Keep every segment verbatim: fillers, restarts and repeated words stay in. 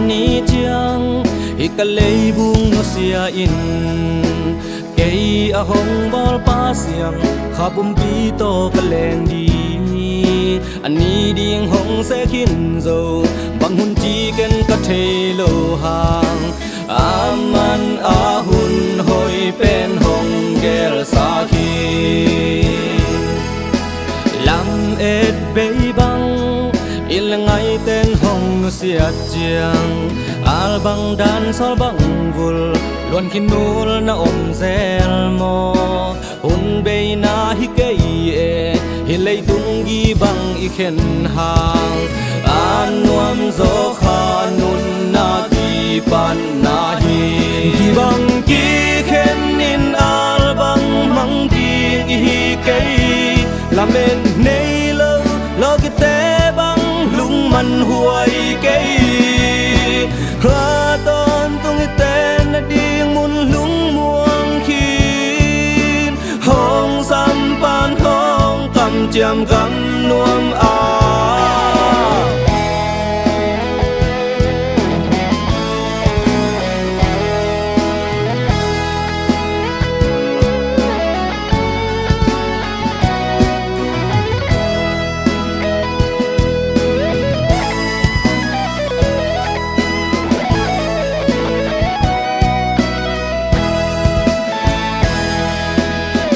Ni ciang hih ka leibung nusia in, kei a hong bawlpa siang, kha pumpi tawh ka leng ding. A ni ding hong sek hi zo, bang hun ci ken ka thei lo hang, aman a hun hoih pen hong gelsa hi. Lam et bei bang, i le ngaiten hong nusiat ciang, al bang dan sawl bang vul, luan khin nul na om zel maw? Hun bei na hi kei e, hih leitung gibang i khen hang, a nuam zaw kha nunna kipatna hi. Gibang kikhen in al bang mang ding i hi kei, lamen nei lo, lawkite bang lungman huai kei. Kha tawntung i ten na ding mun lungmuang khin, hong sampan hong kamciam gam nuam ah.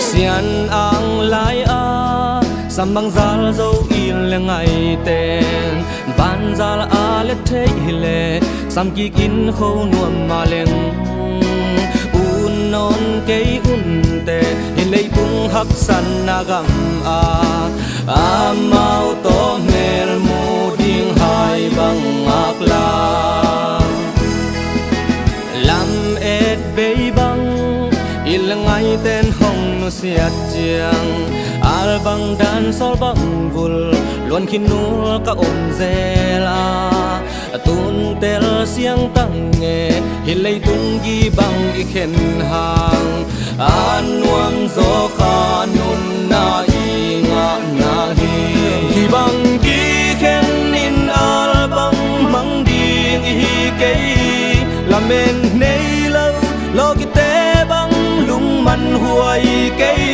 Sian ang lai-a sam bang zal zo i le ngaiten, banzal a le theih hi le sam kik in kho nuam mah leng, un nawn kei un teh, hih leitung haksatna gam ah amau tawh mel mu ding hai bang ngak la. Lam et bei bang, i le ngaiten hong nusiat ciang, al bang dan sawl bang vul, luan khin nul ka om zel a, a tun tel siang tang e, hih leitung gibang i khen hang, a nuam zaw kha nunna i ngah nang hi. Gibang kikhen in al bang mang ding i hi kei, lamen nei lo, lawkite bang lungman huai kei.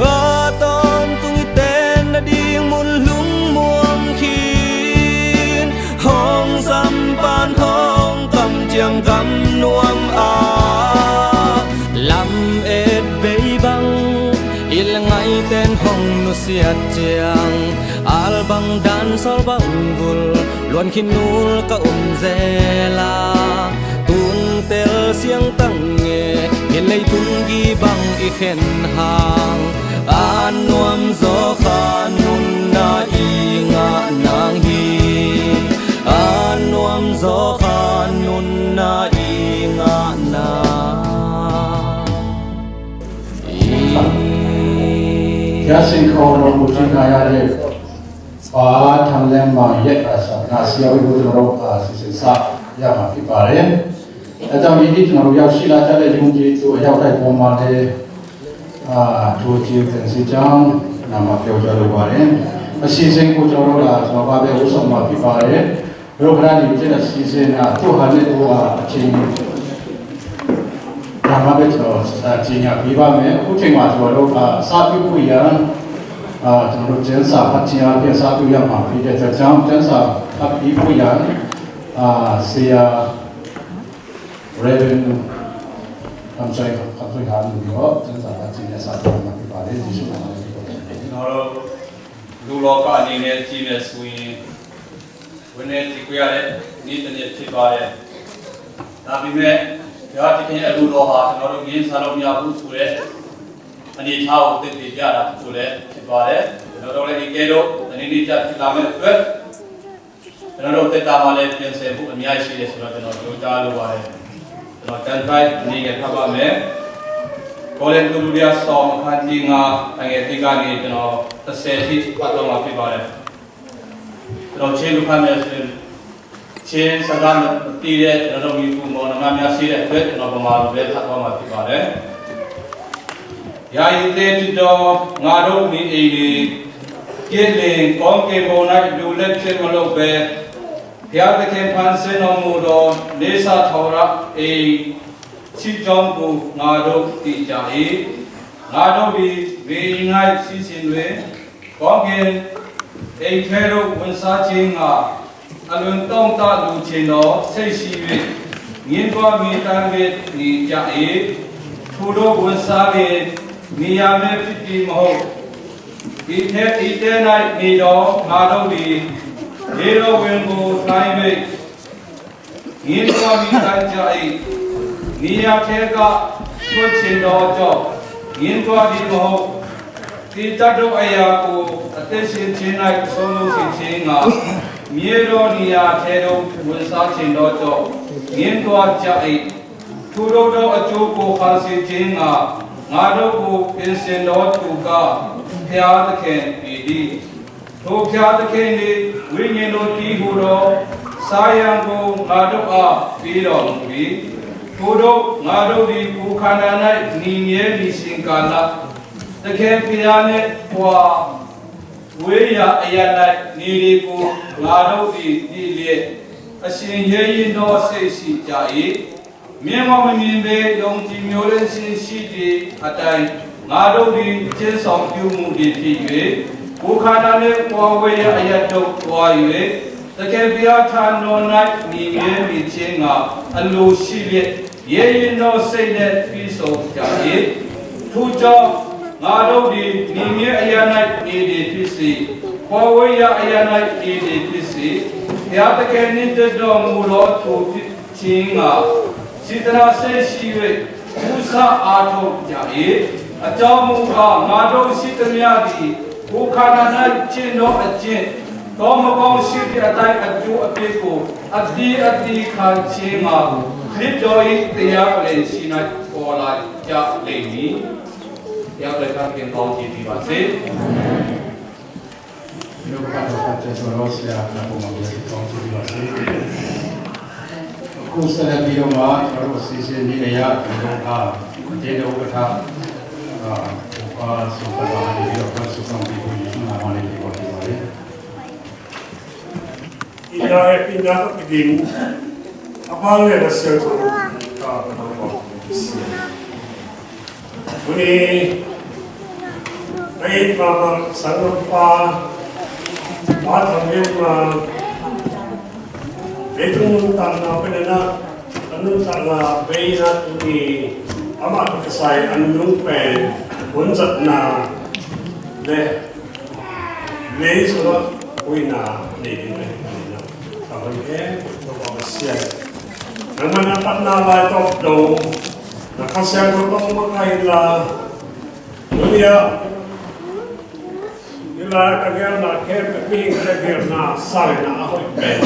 A tawntung i ten na ding mun lungmuang khin, hong sampan hong kamciam gam nuam ah. Lam et bei bang, i le ngaiten hong nusiat ciang, al bang dan sawl bang vul, luan khin nul ka om zel a, tun tel siang tang e, hih leitung gibang i khen hang, a nuam zaw kha nunna i ngah nang hi. A nuam zaw kha nunna i ngah nang. Hia sin kho lo bu chin kaya le. Pa Thang Leng Ma Yet a sa na sia wi bu tu ro a si sin sa ya ma pi pa re. A jang ni ni tu ro ya si la ta le yung ji tu ya tai pom ma le. A, thu ci ten si ciang, na ma keu ca lo ba le. A si sen ku ca lo la, ma ba be u song ma pi ba le. Lo ka ni ci na si sen a, tu han le tu a, a ci. Na ma be ca, a ci nya pi ba me, ku ci ma ca lo ka, sa pi pu yan. A, ca lo cen sa pa ci a, pi sa pi yan ma pi de ca ciang, cen sa pa pi pu yan. A, sia. Reverend Kamsoi, Kamsoi Khan လူမျိုး ကျွန်စာပါခြင်းနဲ့စာပါမှာဖြစ်ပါတယ်။ ယေရှုနာမနဲ့ဖြစ်ပါတယ်။ ကျွန်တော်တို့ လူလောကအနေနဲ့ ကြည့်မယ်ဆိုရင် ဝမ်းနည်းကြေကွဲရတဲ့ နေ့တစ်နေ့ဖြစ်ပါတယ်။ ဒါပေမဲ့ ဘုရားသခင်ရဲ့ အလိုတော်ဟာ ကျွန်တော်တို့ ငြင်းဆန်လို့မရဘူးဆိုတဲ့ အနေအထားကို သက်သေပြတာ တစ်ခုလည်း ဖြစ်ပါတယ်။ ကျွန်တော်တို့လည်း ဒီကဲ့သို့ တနည်းနည်းကျ ဖြစ်လာမယ့်အတွက် ကျွန်တော်တို့သက်တာမှာလည်း ပြင်ဆင်ဖို့အများကြီးရှိတယ်ဆိုတော့ ကျွန်တော်ပြောကြားလိုပါတယ်။ ကျွန်တော်တန်ဖိုက်အနေနဲ့ဖတ်ပါမယ်။ ကောရိန္သုဒုတိယစာအခန်းကြီး ငါး အငယ် တစ် ကနေ ကျွန်တော် တစ်ဆယ် ထိဖတ်သွားမှာဖြစ်ပါတယ်။ ကျွန်တော်ချင်းလိုဖတ်မယ်ဆိုရင် ချင်းစကားမသိတဲ့ ကျွန်တော်တို့ ညီအစ်ကိုမောင်နှမများရှိတဲ့အတွက် ကျွန်တော်ဗမာလိုပဲဖတ်သွားမှာဖြစ်ပါတယ်။ ယာယီသင်ဖြစ်သော ငါတို့နေအိမ်တွင် ယင်းလျှင် ကောင်းကင်ဘုံ၌ လူလက်ဖြင့်မလုပ်ဘဲ ဘုရားသခင်ဖန်ဆင်းတော်မူသောနေဆာထာဝရအိမ် ချီးကျမ်းကိုငါတို့သိကြ၏။ ငါတို့သည် မင်းငိုက်စီးစဉ်တွင် ကောင်းကင်အိမ်ထဲသို့ဝင်စားခြင်းငှာ အလွင်တောင့်တလိုချင်သောစိတ်ရှိ၍ ငြင်းပယ်မိတမ်း၍ နေကြ၏။ ထိုသို့ဝင်စားလျှင် နေရာမဲ့ဖြစ်သည်မဟုတ်။ ဒီထဲ၊ ဒီထဲ၌နေသောငါတို့သည် လေတော်ဝင်ကိုလှိုင်း၍ ငြင်းပယ်မိတမ်းကြ၏။ နေရာထဲက ထွက်ချင်သောကြောင့် ငြင်းပယ်သည်မဟုတ်။ သင်တတ်သောအရာကို အသက်ရှင်ခြင်း၌ ဆုံးရှုံးစေခြင်းငှာ မြဲသောနေရာထဲသို့ ဝင်စားချင်သောကြောင့် ငြင်းပယ်ကြ၏။ ထိုသို့သောအကျိုးကို ခံစေခြင်းငှာ ငါတို့ကို ပြင်ဆင်တော်သူကား ဘုရားသခင်ပေတည်း။ ထိုဘုရားသခင်သည် ဝိညာဉ်တော်တည်းဟူသော စားရန်ကို ငါတို့အားပေးတော်မူပြီ။ ထိုသို့ ငါတို့သည် ကိုယ်ခန္ဓာ၌ နေမြဲနေစဉ်ကာလ သခင်ဘုရားနှင့် ကွာဝေးရာအရပ်၌ နေသည်ကို ငါတို့သည် သိလျက် အစဉ်ရဲရင့်သောစိတ်ရှိကြ၏။ မျက်မှောက်မမြင်ဘဲ ယုံကြည်မျှော်လင့်ခြင်းရှိသည့်အတိုင်း ငါတို့သည် ကျင့်ဆောင်ပြုမှုသည်ဖြစ်၍ ကိုယ်ခန္ဓာနှင့် ကွာဝေးရာအရပ်သို့ သွား၍ သခင်ဘုရားထံတော်၌ နေမြဲနေခြင်းငှာ အလိုရှိလျက် ရဲရင့်သောစိတ်နှင့် ပြည့်စုံကြ၏။ ထိုကြောင့် ငါတို့သည် နေမြဲအရပ်၌ နေသည်ဖြစ်စေ၊ ကွာဝေးရာအရပ်၌ နေသည်ဖြစ်စေ၊ ဘုရားသခင်နှင့် တည်တော်မူသော သူဖြစ်ခြင်းငှာ စေတနာစိတ်ရှိ၍ ကြိုးစားအားထုတ်ကြ၏။ အကြောင်းမူကား၊ ငါတို့ရှိသမျှသည် ကိုယ်ခန္ဓာ၌ ကျင့်သောအကျင့်၊ ကောင်းမကောင်းရှိသည့်အတိုင်း အကျိုးအပြစ်ကို အသီးအသီးခံခြင်းငှာ ခရစ်တော်၏ တရားပလ္လင်ဆီ၌ ပေါ်လာကြလိမ့်မည်။ တရားပလ္လင်ခံခြင်းကောင်း ကြည့်ပြီးပါစေ။ ဒုက္ခဒုက္ခကျက်သောဆရာ ဘုရားကို ကောင်းချီးပေးပါစေ။ အခုဆက်လက်ပြီးတော့မှ ကျွန်တော်တို့ အစီအစဉ်လေးတွေရ ကျွန်တော်တို့က အကျဉ်းချုပ်ဥက္ကဋ္ဌ အာ ဟိုပါ ဆုံးဖြတ်ပါနေပြီးတော့ ဖွဲ့စည်းကော်မတီကို ယနေ့မှ မန္တလေးကို တင်ပါတယ်။ Ina e pina ka pidin, a pang le na sial ko ka ka ka ka. Uni, ka in ma ma sang pa, pa thang in ma, e tung nun tan na pe na, nun tan na pe na uni, ama ka sai an nun pe, un zat na, le, Lei sungah hoihna nei ding ahi manin ah, ka hoih khempeuh Topa Pasian, nangmah na patna lai tawh dong, na Kha Siangtho tawh makaih inla, tuni-ah hih lai-ah ka gelna khempeuh mihingte gelna sangin ah a hoih pen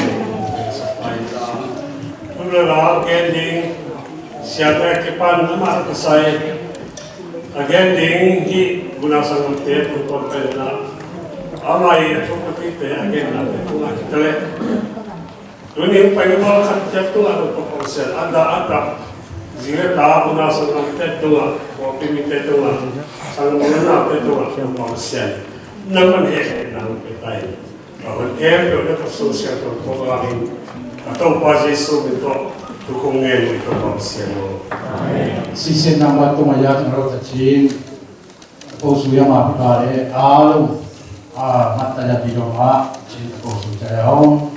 sak lai inla, thu le la gen ding, siate a kipan amah tawh kisai a gen ding hih Guna sanggamte tungtawn pen in ah, amah i a thuk a kikte a gennate tungah hi ta leh, tuni hong pai mimal khat ciat tungah Topa Pasian, a dah a dah, zi le ta, Guna sanggamte tungah, khuapi mite tungah, sanggam le naute tungah Topa Pasian, nangmah in hehpihna hong pia ta in. Ka hun khempeuh na ka sung siangtho tawh ngah in, ka Topa Jesuh min tawh thu kong ngen uh hi, Topa Pasian aw. Amen. Sisen nang bat tung a yak na rau ta chin, ko su ya ma pi ba le, a lu, a mat ta ya pi dong a, chin ko su ta ya hong.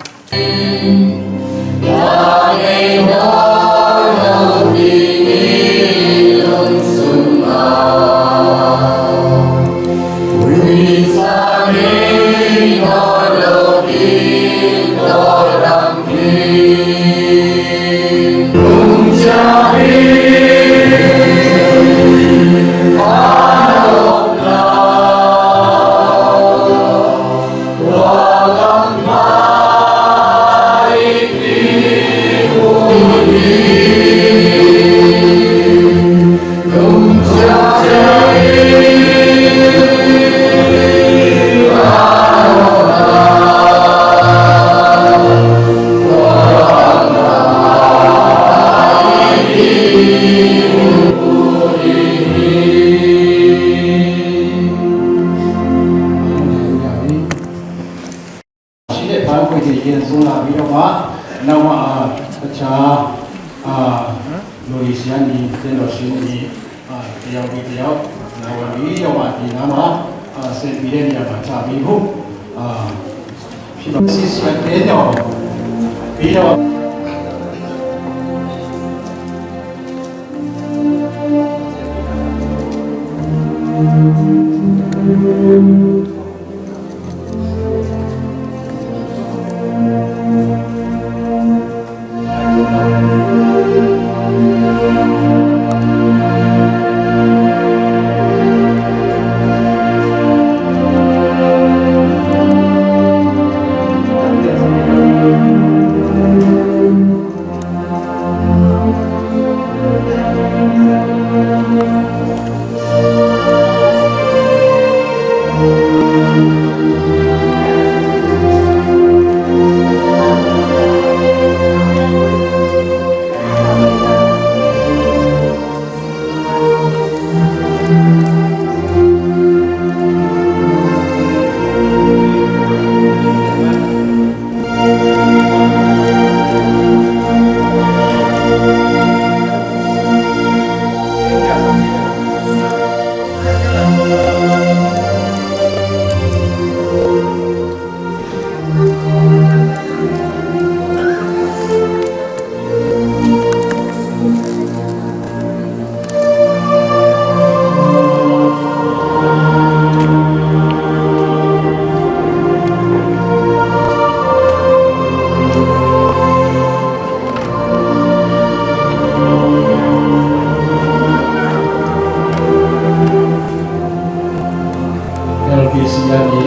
Yen sung la video ma, nau ma, ah, kacha, ah, Louisiana ni, Tennessee ni, ah, tiau di tiau, nau ma video ma ti nama, ah, sen video ni ma cha video, ah, si ba si si video, video. L P C a ni,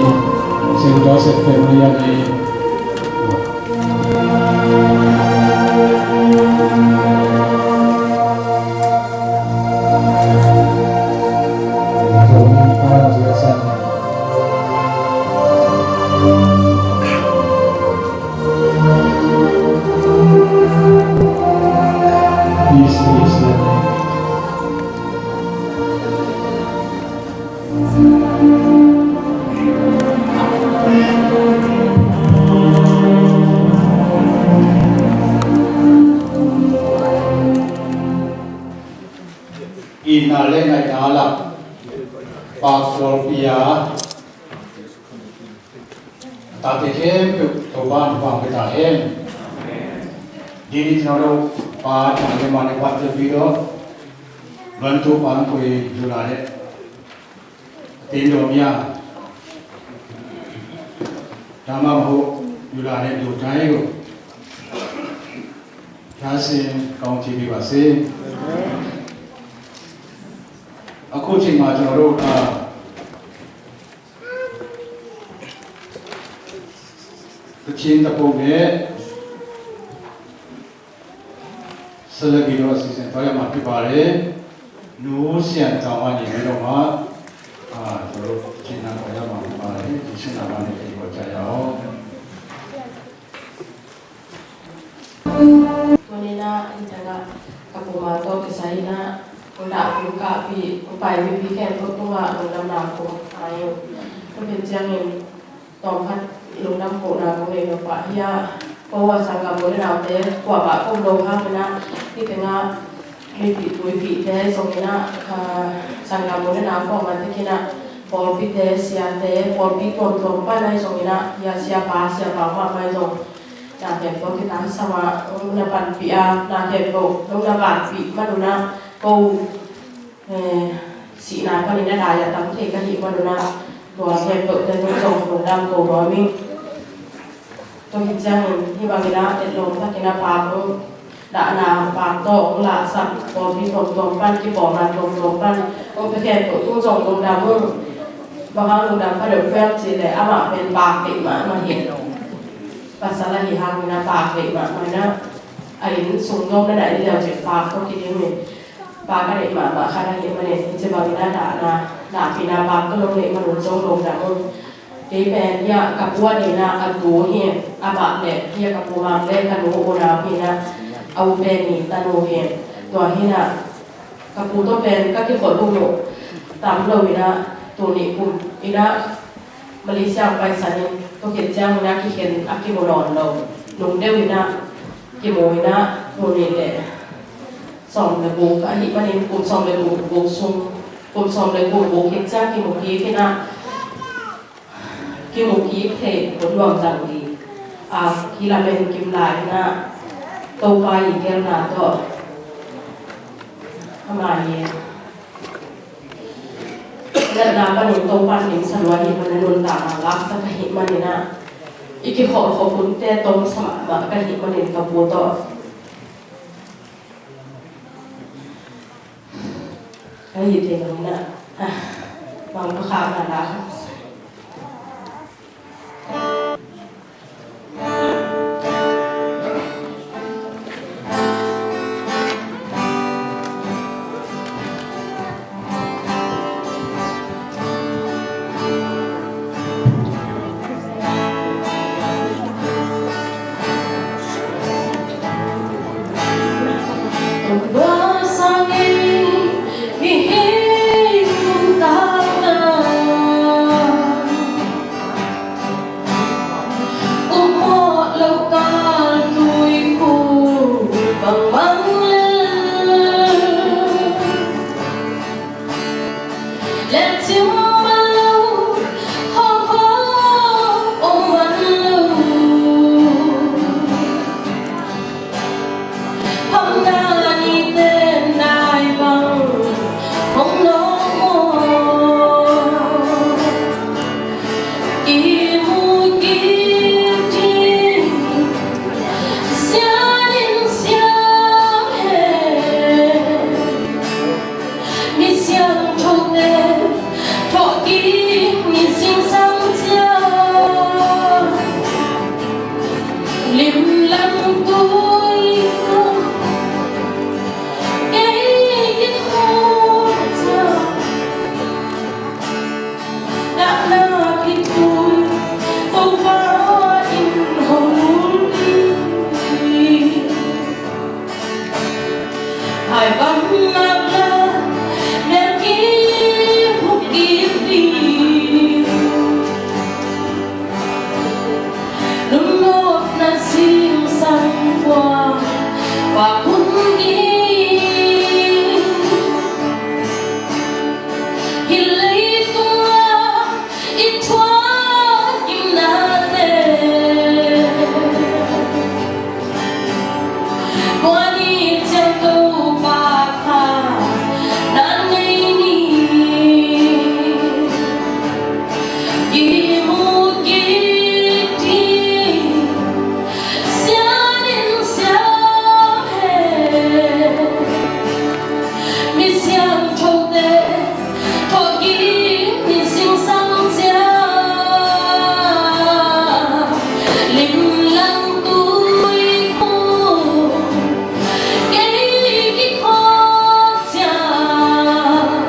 Saint Joseph Family a ni. Itna le ngaihna lak, Pak Sualpi a, a tate khempeuh Topa'n thupha hong pia ta hen. Dini tino lo pa tang le mane pa te video. Luan tu pa ang kui jula le. Tin do mia. Tama ho jula le do tai go. Tha sin kong ti bi ba sin. A khu chin ma tino lo ka. Ka chin ta po me. Salagi lo assistant pa ya ma pi ba le. Nu sian ta ma ni me lo ma. A, to chin na pa ya ma pi ba le. Chin na ma ni pi ba cha ya o. Tuni-in ah, hih tengah ka puma tawh kisai-in ah, kong dah kong kahpih, kong pai mipi khempeuh tungah lungdamna kong ngen. Tua khit ciangin tawmkhat lungdam kohna kong ngen nop ah, hih ah ko a sanggam u le naute kuamah ko om lo hangin ah, hih tengah mipih tuipihte zongin ah, ah, sanggam u le nau kuamah tekin ah, pawlpite, siate, pawlpi tuamtuam pan ahi zongin ah, hih ah siapa, siapa mahmah ahi zong, na khempeuh kitangsam a, hong na panpih a, na khempeuh hong na vanpih man un ah, ko, eh, sihna panin a dai a tam thei ka hih man un ah, tua khempeuhte tung zong lungdam ko nuam ing. Tua hi ciangin, hih bangin ah, etlawm takin a Pak hong dahna, Pak tawh hong lahsak, pawlpi tuamtuam pan, kipawlna tuamtuam pan hong pia khempeuh tung zong lungdam ung. Bang hang lungdam ka deuh hiam cih leh, amah pen Pak deih mahmah hi. Pasal ahih hangin a Pak deih mahmah in ah, a inn sung nuam le na inn leucin Pak tawh kiding in, Pak a deih mahmah khat ahih manin, hih ci bangin a dahna, dahpihna Pak tawh nong neih man un zong lungdam ung. Kei pen hih ah ka pu a dingin ah a tu hi, a mah leh hih ah ka pu Mang le ka nu unau hi in ah, a u pen i tanu hi. Tua hi in ah, ka pu tawh pen ka kikholh uh tam lo in ah, tul nih kum in ah Malaysia paisan in, Tua khit ciangin ah kikhen a kimu nawn lo. Nung deuh in ah kimu in ah, mun nih le sawm le guk ahih manin, kum sawm le guk, guk sung, kum sawm le guk, guk khit ciang kimu kik in ah, kimu kik theih hun nuam zang ding a kilamen kim lai in ah, Topa i gelna tawh ama i natna panin Topa in limsa lua ahih manin, nuntakna laksak ahih manin ah, i kikholhkhop hunte tomsa mahmah ka hih manin ka pu tawh ka hih theih loh in ah, ah, mangpha khakna la. Mi siangthote thawhkik ni zingsang ciang, limlang tui kei kikhawm ciang, dahna khitui Topa in hong nul ding. Hai bang ngak la, mel kihuk kik ding. Nunawpna zingsang kua pha hun ding. Hih leitungah i thuakimnate, tua ni ciang Topa kha na nei ni. Kimu kik ding, sian in siam hen. Mi siangthote thawhkik ni zingsang ciang, limlang tui khum kei kikhawm ciang,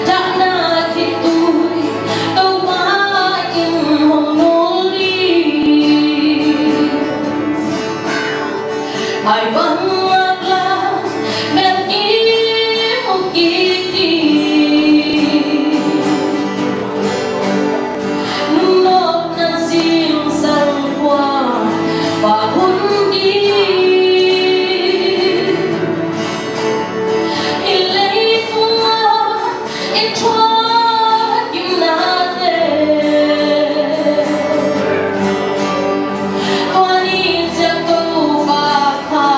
dahna khitui Topa in hong nul ding. Hai bang ngak la, mel kihuk kik ding. Nunawpna zingsang kua pha hun ding. Hih leitungah i thuakimnate, tua ni ciang Topa kha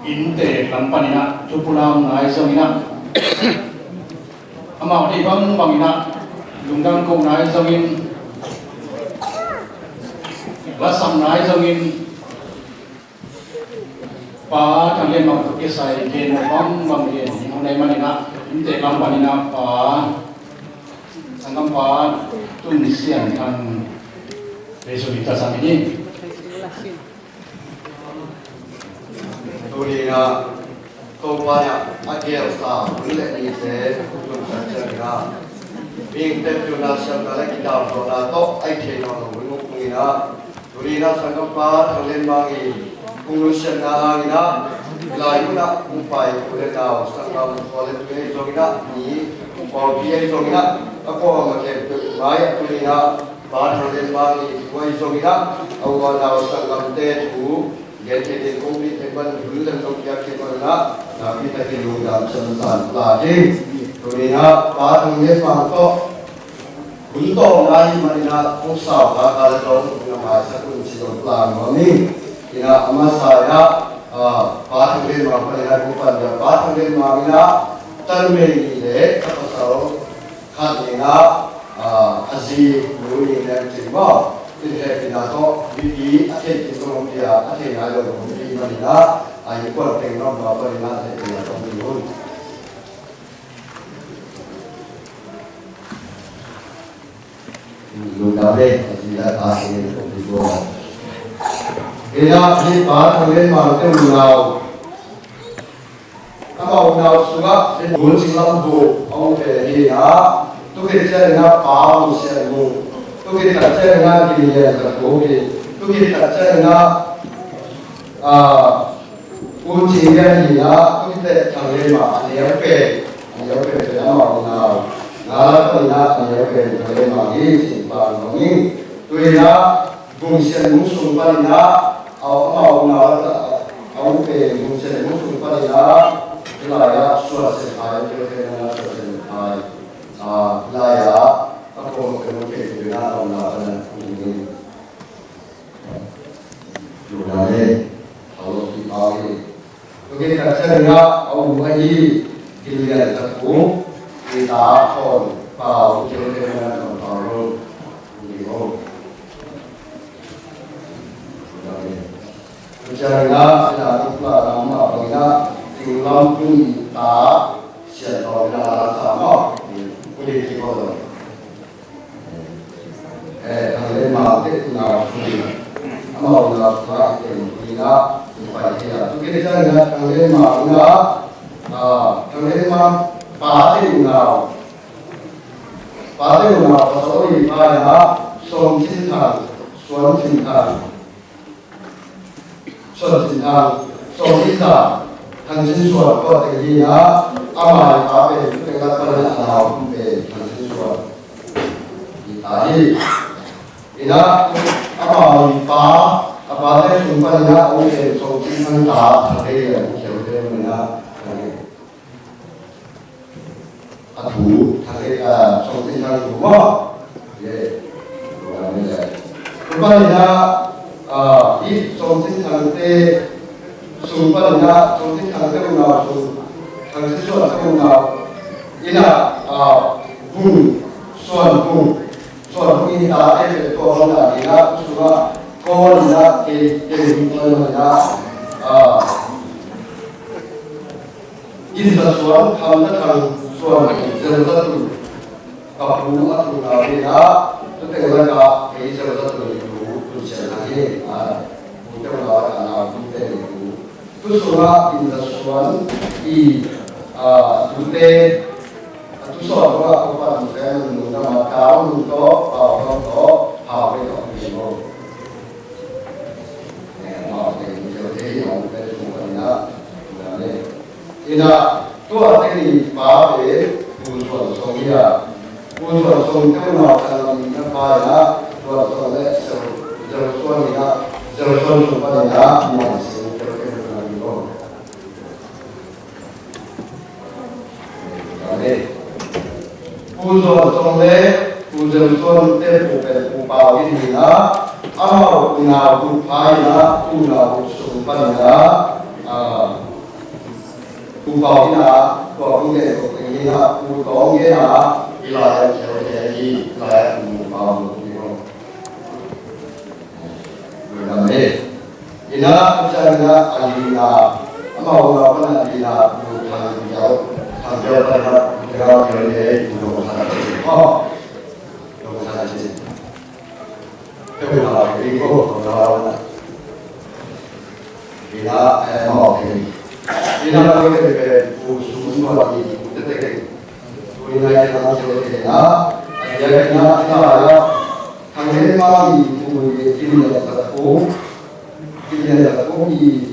Inntek lam panin ah thupulam nai zongin ah, amau deih bangbangin ah lungdam koh nai zongin, lasam nai zongin, Pa Thang Lian Mang tawh kisai gen bangbang gen ding om ahih manin ah, inntek lam panin ah Pa, sanggampa Tun Sian Thang, Jesu min tawh sam hi ni. Tuni-in ah Topa in ah a gelsa hun le nite hun khat ciangin ah, mihingte pilna siamna le kidawmna tawh a hih theih nawn lo hun mukmung in ah, tuni-in ah sanggampa Thang Lian Mang i hong nusiatna hangin ah, hih lai mun ah hong pai u le nau, sanggam khua le tui ahi zongin ah, mi, pawlpi ahi zongin ah, a kuamah khempeuh mai ah tuni-in ah Pa Thang Lian Mang i thu ahi zongin ah, a u a nau sanggamte thu gen thei ding kong hih theih man hun lem zong piak theih man un ah, nakpi takin lungdam ciamciam pla ding. Tuni-in ah Pa Thang Lian Mang tawh hun tawpna ahih manin ah hong sau kha kha le zong hun a maisak un ci zong pla nuam ing. In ah a masa in ah, ah, Pa Thang Lian Mang panin ah kong pan dia, Pa Thang Lian Mang in ah tanmei nih le a pasal khat in ah, ah, a zi nu nih leng cin maw, in hehpihna tawh mipi a theih khin zong om pia, a thei nai lo zong om pia ahih manin ah, a innkuan teng mah panin ah hehpihna tawh om ding un. Lungdam le, a zi le a ta sin in, in ah, hih Pa Thang Lian Mang te unau, amau unau sungah Buncing Lam Vuk a hong pen hi a, tu khit ciangin ah Pa Vung Sian Vung, tu khit khat ciangin ah Gin Lian Za Khup hi, tu khit khat ciangin ah, ah, Buncing Lian hi a, tu khit teh Thang Lian Mang a neu pen, a neu pen pen amau unau nga panin ah a neu pen Thang Lian Mang hi cih pa nuam ing. Tu in ah Vung Sian Vung sung panin ah, a, amau unau a, a, a hong pen Vung Sian Vung sung panin ah, hih lai ah Suan Sian Khai, hong pen a Suan Sian Khai, a, hih lai ah a pawlkhat hong pen pen a, a unau panin ah hong pen. Lungdam le, a lo ki pau hi. Tu khit khat ciangin ah a u ahi Gin Lian Za Khup i ta Thawn Pau, Gin Lian Za Khup Pau lo. Ni ho. Ciangin ah, ina tuk la lam ah bangin ah, King Lam Tung i ta Sian Tawng in ah la sa maw. Uni ki ho lo. Eh, Thang Lian Mang te unau sung, amau unau sung ah i pen hi a, i pai hi a. Tu khit ciangin ah Thang Lian Mang in ah, ah, Thang Lian Mang pa te unau, pa te unau pasal i pa in ah, Suan Cin Thang, Suan Cin Thang. Suan Cin Thang, Suan Cin Thang, Thang Cin Suan, tua teng hi a, amah i pa pen, pen lak panin a nau pen Thang Cin Suan. Hi ta hi. In ah, amah i pa, a pa te sung panin ah, a u pen Suan Cin Thang ta, Thang Lian, Thang Lian, Thang Lian. A thu, Thang Lian, a, Suan Cin Thang thu maw. Ye. Tua panin ah, a, hih Suan Cin Thang te sung panin ah, Suan Cin Thang te unau sung, Thang Cin Suan te unau. In ah, a, Vung, Suan Vung, Suan Vung i ta te tua bang ah, in ah, sung ah, kawl in ah, ke, ke, in ah, a, Gin Za Suan, Kham Za Thang Suan, Zel Za Tun, ka pu a thu nau hi a, tu teng lak ah kei Zel Za Tun i tu, Tun Sian Thang hi a, tu teng lak ah nau tu te i tu. Tu sungah Gin Za Suan i, a, tute, a tu sawt bangah ko pan tu te nun nun a ma tau nun tawh, pau tawh, pau tawh, pau tawh, pau tawh. Eh, amau teng, teng, teng, teng, teng, teng, teng, teng, teng, Ina, tua teng i pa pen Pu Zuan Song hi a. Pu Zuan Song te unau sang lam i na pa ina, Zuan Song le Zel, Zel Suan ina, Zel Suan sung pan ina, Muan Sing te unau i ko. Amen. Pu Zuan Song le Pu Zel Suan te pu pen Pu Pau in hi a, amau unau pu pa ina, unau pu sung pan ina, a, Pu Pau in ah, tua hong gen kong teng in ah, Pu Tawng in ah, i lai ah kial te hi, i lai ah Pu Pau in ah. Ina, ina, a lina, amau na pana lina, Pu Thang Kiau, Thang Kiau pana, Pu Thang Kiau te, Pu Thang Kiau te, Pu Thang Kiau te. Ina, eh, mau te. Ina, mau te, Pu Sum Suan, Pu Te Te. Pu Ina, ina, ina, ina, ina, ina, ina, Thang Len Mang i pu i kin le sa pu, kin le sa pu i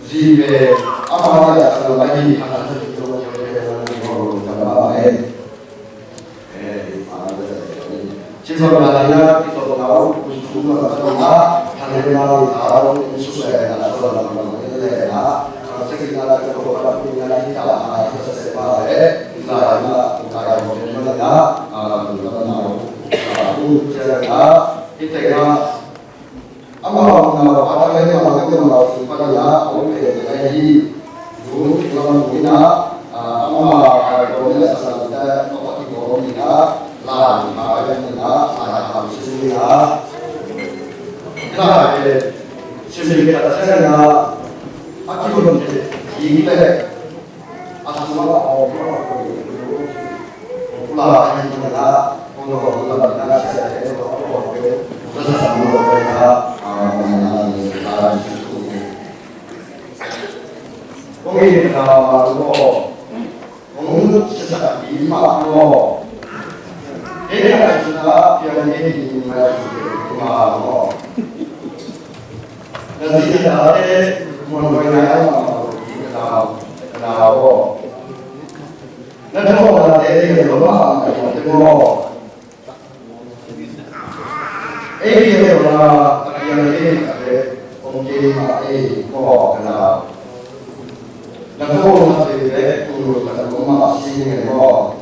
zi ve ama ya sa la i ha sa ti lo yo le la ni mo lo ka ma e. Eh, i pa le. Ci so la ni na ki to na u ku su na sa na, Thang Len Mang i ta lo ni su le na so la ma le na. Sa ki na la ko la ni na ni ta la ha sa se ma le. Na na na ko le ma na. A na na na. A u ci na. Ki te na. Amau na, a tang le amau na, amau sung pan na, a uk le na hi. Lu, lu lam lu na, a, amau a, a, lu le sa sa ta, a, a, ki lu na, la, a, le na, a, a, si na. La, le, si le ta sa na, a ki lu le, ki le. Na thawhna te hi lo ma, a thawh te maw? Ei hi lo na, a piang ei a te, om kei ma ei maw ka na. Na thawhna te le, tu lo ka lo ma si nge maw?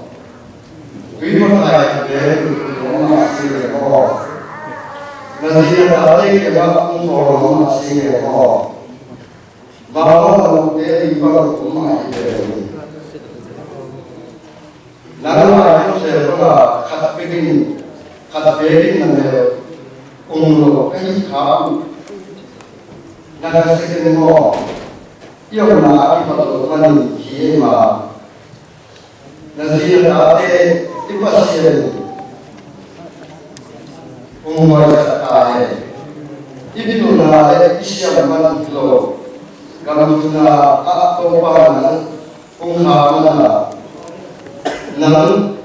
Tui ma tai a te, tu lo ma si nge maw? Na zi na ta te ke ma, om ko lo ma si nge maw? Mama lo te i pa lo ko ma i te. Nang lai Joseph bang a khat pekin, khat pekin nang le ong lo ka hi kha uh. Na ka second maw, i omna a kipat lo manin hi e ma. Na zi na tate i Pasian ong muaisak ta e. I pilna le i siam man hi lo. Gam tuna a Topa nang ong kha man a, nang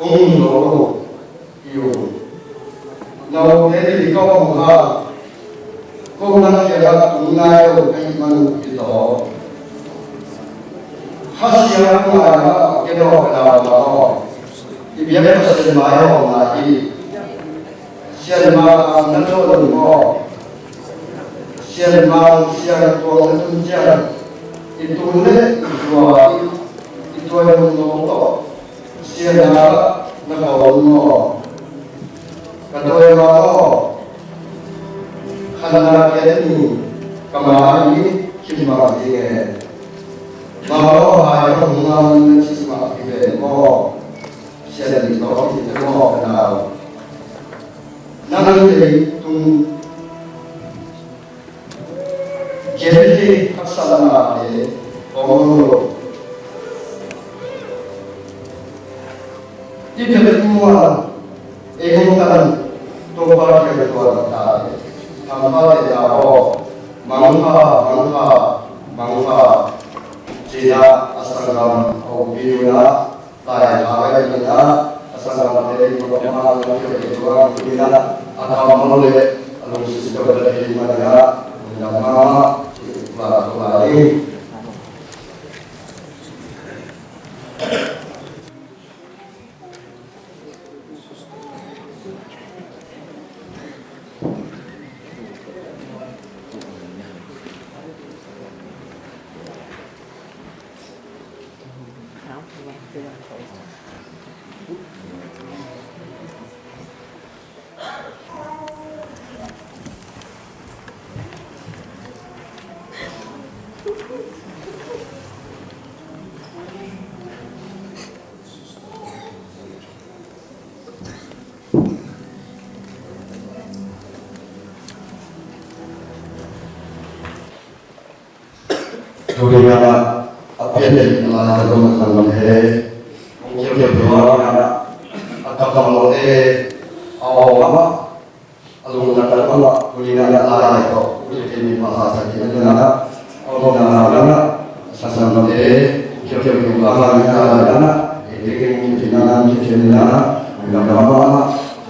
ong zo lo. Yo. Note i ka om ha. Ko nang ke la tung nai lo ka i man i to. Kha sia ngai ma ke no ka na ma ho. I bia ka sen mai ho na i. Sian ma na to lo mo. Sian ma sian to na tun sian. I tu le i tua i tua lo to. Sia na na ka om maw? Ka tawi ma maw? Khan na kiat ni ka ma ni kim ma ding e. Ma maw hai ka hong ngam na ci ma ki ve maw? Sia na ni tawh ki te maw ka nau? Nang ni lei tung Gen hi haksa lam a te kong lo. I phet mual ei hong tan Topa kiang tuan ta te. Tangpa te ta aw. Mangpha, mangpha, mangpha. Cina a sanggam a upi una. Lai a gai ina, a sanggam te i mawk ma a gai ina, a kam mawk le, a lungsim ka bel a gai ina, ina ma, ma, ma, ma, ma, Tuni in ah a pian ding a lai zong a sanggam he, hong kial thei lo in ah, a kammalte a awng amah, a lungtang amah, tuni in ah a lai tawh u Thei Min Pha Sa Thang in ah, a omna in ah a sanggam he, hong kial thei lo a lai in ah, ei teng in ah, hong kial thei lo in ah, hong kial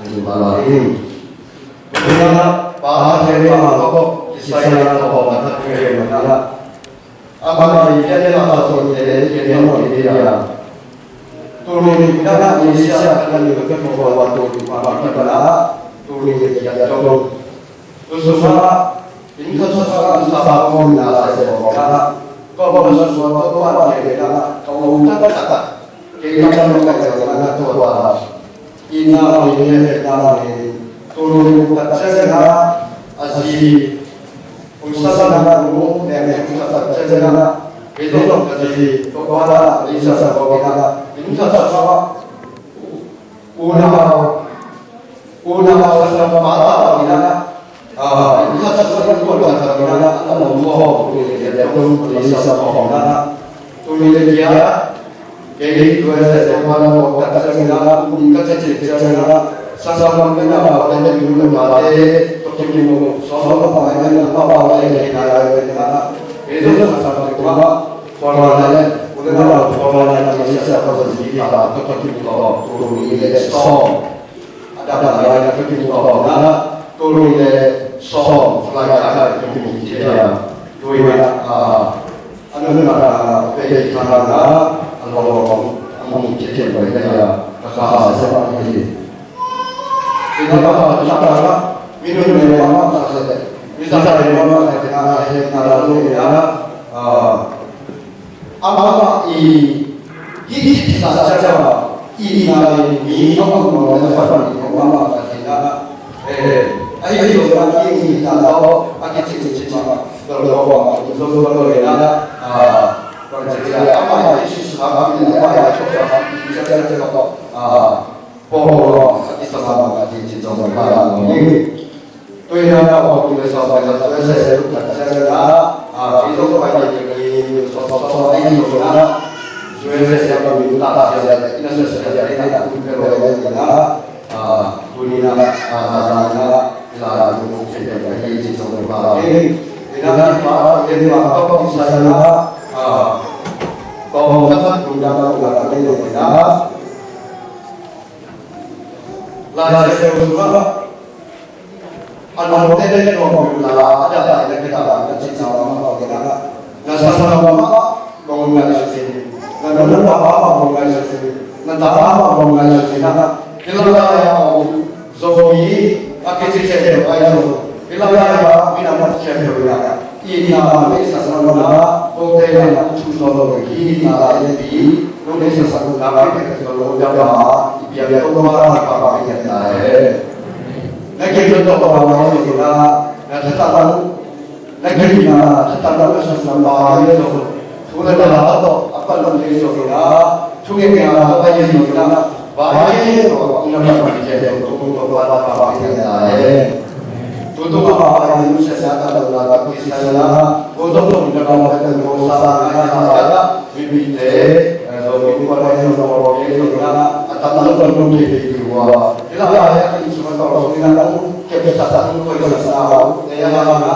thei lo in ah, Pa Thei Min Pha Sa Thang in ah, amah i pian le a sawmte i pian mawh i dia. Tuni in ah Malaysia ka nih ka tua tua tuni in ah tuni in ah tua. Tua sungah inn khat sungah inn sa khawm na se khawm na. Ka om na sungah tua tua le na ka om taktak. Kei ka om ka om na tua tua. Inn na inn na inn. Tuni in ah ka sia na a zi. Kong sa sa na kong mu ne ne kong sa sa sa na. Kei zong ka zi to ko na, kei sa sa ko na. Inn ka sa sa. Unau, unau sa sa pa ta ko na. Ah, inn ka sa sa ko na ta ko na. Ana mo ko ko ni ya ko ni sa ko na. Tu mi le ya. Kei U S A mawhna ka cih ciangin ah, kum ka cih ciangin ah, sanggamte na paute, na nu na pate, tawh kimu, sawm na pa na pa paute na na na na. Kei zong sanggamte tungah, Kuala Lumpur, Kuala Lumpur, Malaysia, Kuala Lumpur, tawh kimu tawh, tuni le sawm. A dang lai na ka kimu tawh na, tuni le sawm lai ka kimu kik a. Tuni na, a, a nuntakna pei thang na, a lawm a mu kik kik bai na ya, ka kha se ba ni. Ina ka kha na ka na, mi nun ne ma ma ka se, mi sa ne ma ma ka se na, he na la lu ya, a, Amah i hih sa ciang a, i na le mi a om lo le a pan i om amah ka hi na. Eh, a hi lo na i na lo a ki cik cik cik ma lo lo ma lo lo lo na. Ah, kan cik cik amah i hih sa ka mi amah i hih sa ka mi sa sa sa ka. Ah, Paul a kisam a ding ci zong a la lo ni. Tui na na Paul tui le sa bai la sa se se lu ta sa se la. A, ci zong bai ni ni so so so ni ni na. Tui le sa ka mi ta ta se se ni na se se se ni na tu pe lo ni na. A, tui ni na a la la na la lu se se ni ci zong a la ni. Ni na ni pa ni ma ka ko sa na. A, ko ka tu na na la ni na. Lai Siangtho sungah a nungte le nuam la a dang dang na kidang na cih ciang a, na sanggam mah bang ngaihsun in, na nu na pa mah bang ngaihsun in, na ta mah bang ngaihsun in, hih lai a om Zomi a kici ciang a, hih lai a minam a ciang a, Ina le sa sa lo na, ko te na na thu zo lo hi na la le pi, no le sa sa lo na, pe pe lo da ma, i pia to ma pa pa i na e. Na ke to to ma ma so na, na ta ta lo, na ke na ta ta lo sa sa ma le so. Thu le la to, a pa lo le so na, thu nge nge la pa le so na. Bai, ina pa pa ke to ko ko pa pa pa ina e. Tutu pa pa ina sa sa ta la la ki sa la. Ko to to ina pa pa ko sa na na la. Bi bi te. So ko pa ina so ko ke so na. Ata ta lo ko ke ke wa. Ila ya ki su ma to ina la. Ke ke sa sa ko sa sa. Ina la na.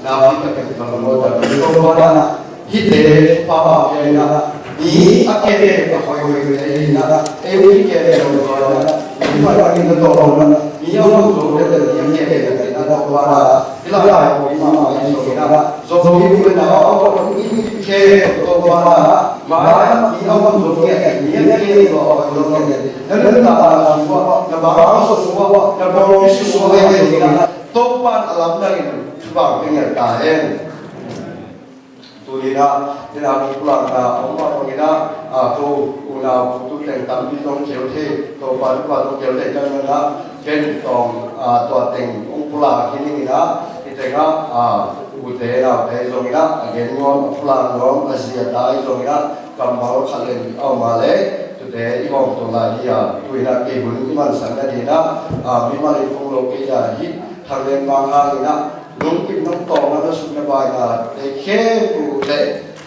Na bi ke ke to mo ta ko pa na. Hihte pa pa pian ina, mi a kete a hoihoi te ina, ei mi kete a hoihoi ina, mi pa pa ina to ina, mi a hong zo te te mi a kete a ina to pa na, ila ila ko mi ma ma ina zo ina, zo mi ina a ko mi kete to pa na, ma mi a hong zo te mi a kete a hoihoi ina, na na ta ta suwa, na ba suwa, na ba suwa ina, to pa na lam na ina, ba ina ta hen. Tuni na, ina kong pulakna om mah bangin ah, ko unau tu teng tampi zong keu thei, Topa Topa zong keu thei kan na, ken tawm, ah, tua teng kong pulak hi ning in ah, i tengah, ah, ute naute zong in ah, a gen nuam, a pulak nuam, a zi a tai zong in ah, kammal khat le nih a om a leh, tute i hawm to lai hi a, tu in ah kei hun i mansak na ding in ah, ah, mi mal in phong lo kei a hi, thang len mang hang in ah, lungkim nong tawm na suk na bai na te khempeuh uh te.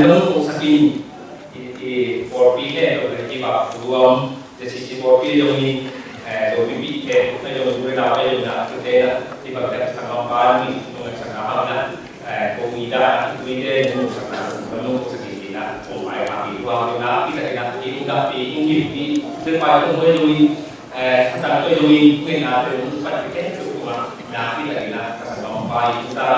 Nang nong musak in, i, i, pawlpi khempeuh le hih bang thu a om, ZCC pawlpi zong in, eh, Zomi Baptist khempeuh zong in, Buddha pa zong in, a, tute na, hih bang tek sanggam pa ni, nong tek sanggam pa na, eh, ko i da, i tui te, nong musak na, nong musak in na, ko mai pa i tua, na, i ta na, i ung da, i ung kim, i, te pa, ko mai zong in, Eh, tang ko yung in, ko in na, ko yung pa, ko yung pa, na, kita ina, ka sa bang pa, ita,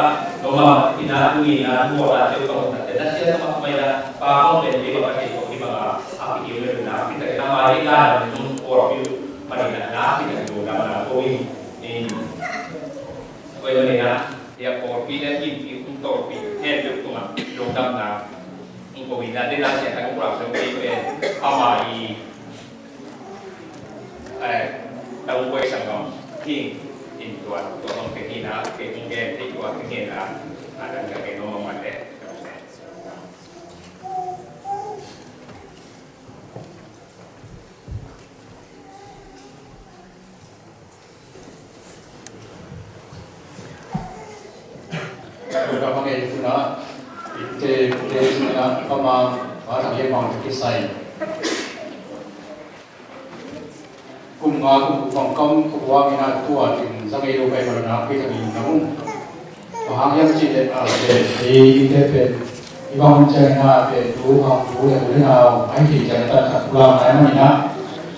no ma, ina, ko ina, ko la, ko yung pa, na, siya sa mga may na, pa, ko, pwede, ba, kasi, ko, iba ka, a, ko yung na, kita ina, may na, yung, or, yung, pa, na, na, kita yung, na, na, ko yung, in, ko yung na, ya, ko, pina, in, in, ko, pi, he, yung, ko, ma, yung, na, ko, ina, de, na, siya, ko, la, so, ko, ama, i, Eh, tau kuai sanggam, hing, in tua, tua bang te hina, te hing gen, te tua te hina, a dan ka ke no ma te. Tua bang e tuna, ite, ite tuna, kama, ba tang ye bang te kisai. Kum nga kum kua bang kam kum kua mina tua tin zang ei lo kai mana na pi tang in na um. Bang hang hiam cih leh a le ei te pen i bang ciang na pen tu hang tu le tu le na ai ti ciang ta ta kula mai ma ni na.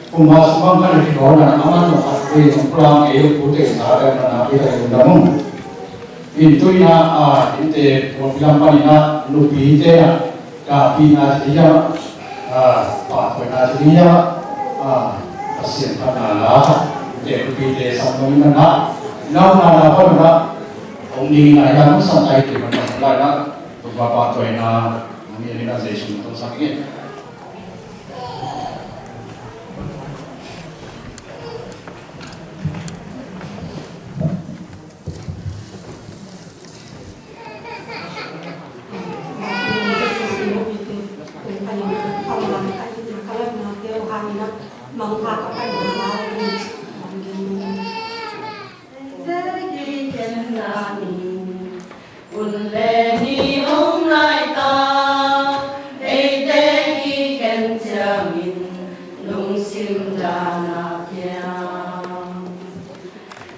Kum nga sung bang kan ki ko na ama no khat pi kula ei lo tu te sa kai mana na pi tang in na um. In tu ina a in te kum lam pa ni na nupi te na. Ka pi na ci ding hiam, a, pa koi na ci ding hiam, a, Pasian phatna la, te kupi te sam nong na na, nau na na pa na, ong ni na ya nong sam tai te man lai na, tu pa pa toi na, ong ni na Jesu tong sam ni.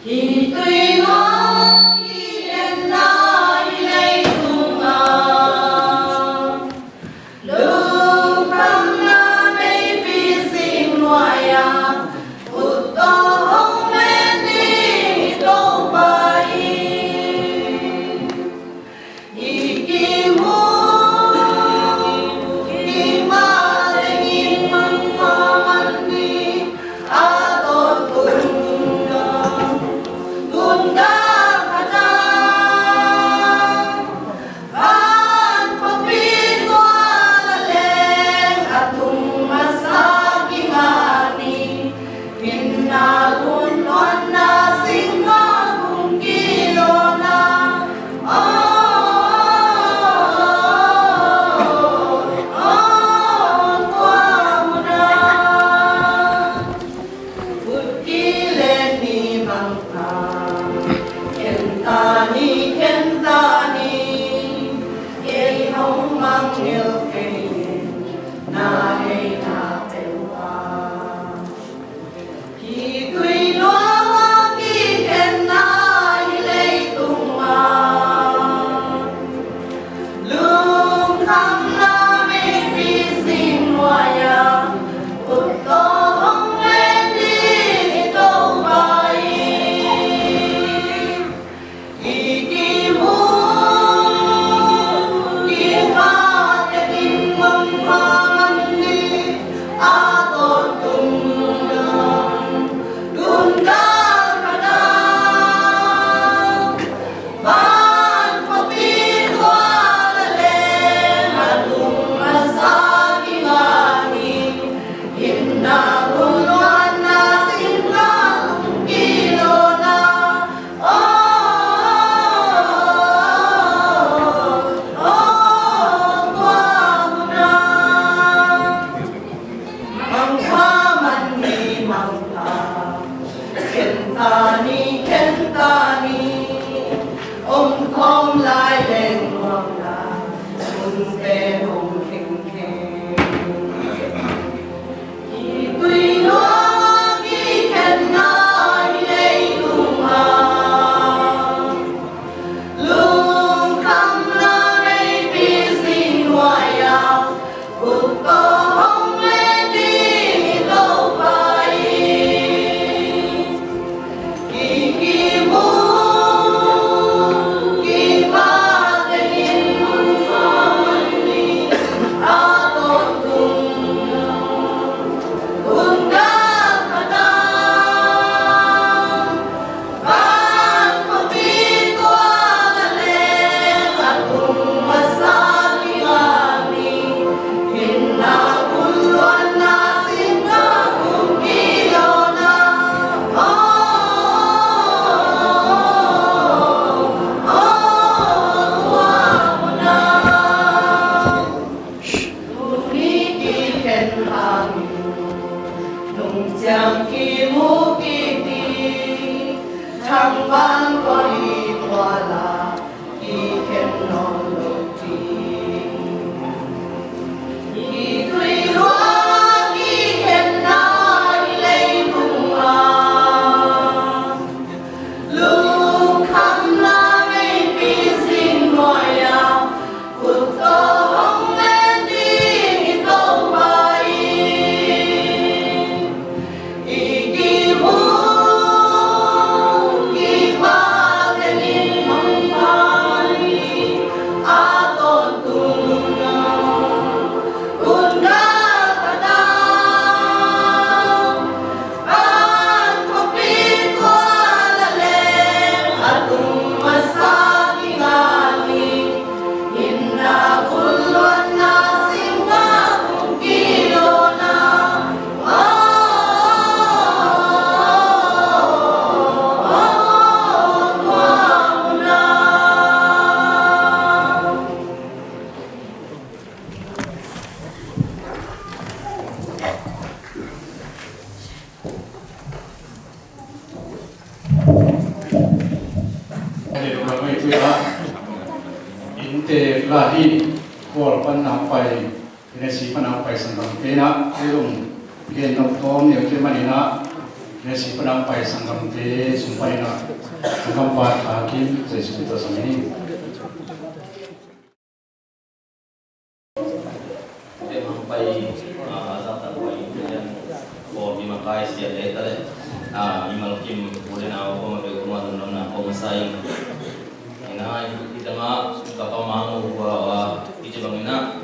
Hih tui nuam i genna hih leitung ah, lungkhamna meipi zing nuai-ah, ut tawh hong len ding i Topa hi. I kimu, i mah tengin mangkha man ni, a tawntung dong, tun gah khat ah, van khuapi tua la leng, a tung masa kingah ni. Hinna gun nuanna singna gun kilawhna. Oh, oh, oh, tua hun ah ut kilen ni bang a, khen ta ni, khen ta ni. Kei hong mangngilh kei in, na heihna peuh a. Hih tui nuam a kikhenna hih leitung ah, lungkhamna meipi zing nuai-ah, ut tawh hong len ding i Topa hi. I kimu, i mah tengin mangkha man ni, a tawntung dong, tun gah khat ah, van khuapi tua la leng, a tung masa kingah ni. Hinna gun nuanna singna gun kilawhna. Oh, oh, oh, tua hun ah, mangkha man ni, mangkha. Khen ta ni, khen ta ni. Om khawm lai leng nuam lai, mun pen hong khengkheng. Hih tui nuam a kikhenna hih leitung ah, lungkhamna meipi zing nuai-ah, ut tawh hong len ding i Topa hi. I kimu, i mah tengin mangkha man ni, a tawntung dong, tun gah khat ah, van khuapi tua la leng, a tung masa kingah ni. Hinna gun nuanna singna gun kilawhna. Oh, oh, oh, tua hun ah, tuni kikhen hangin, nung ciang kimu kiti, thangvang tua hi tua la, kikhen nawn lo ding. Hih tui nuam a kikhenna hih leitung ah, lungkhamna meipi zing nuai-ah, ut tawh hong len ding i Topa hi. I kimu, i mah tengin mangkha man ni, Innte la hi, Kawl pan na pai, Tennessee pan na pai sanggamte na, ei lung gen nong tawm neu te manin ah, Tennessee pan na pai sanggamte sung panin ah, sanggampa Tha Kim, Jesu Khrist min in. Te mang pai, ah, zak tak pai, te jan, ko mi makai sia le ta le, ah, mi mal kim, pu le nau, ko ma pe, ko ma dun lam na, ko ma sa ing. Ina, i tama, ka pa ma ngo, wa, wa, i ci bang ina,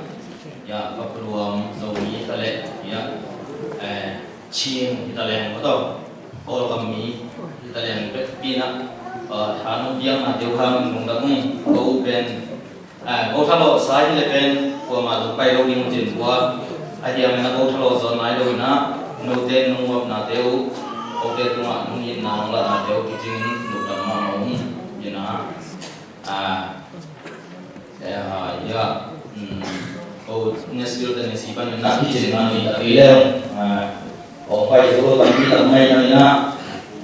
ya, ka pa luam, zo mi ta le, ya, eh, Chin, i ta leng, ko to, ko kam mi, i ta leng, pe, pi na, ah, tha nong piang na, teu hang, nong dak ni, ko pen, Ah, ko thalawh sa hi le pen, kuamah zong pai lo ding uh cin kua. A hiang in a ko thalawh zawn nai lo in ah, note nong ngopnate uh, kote tungah nong itna nong lahnate uh kicingin nuhdan mahmah uh hi in ah. Ah, eh, ah, ya, um, ko Nashville Tennessee panin ah kicing nang i tak i leng. Ah, Kong pai zo tampi tak mai na ina,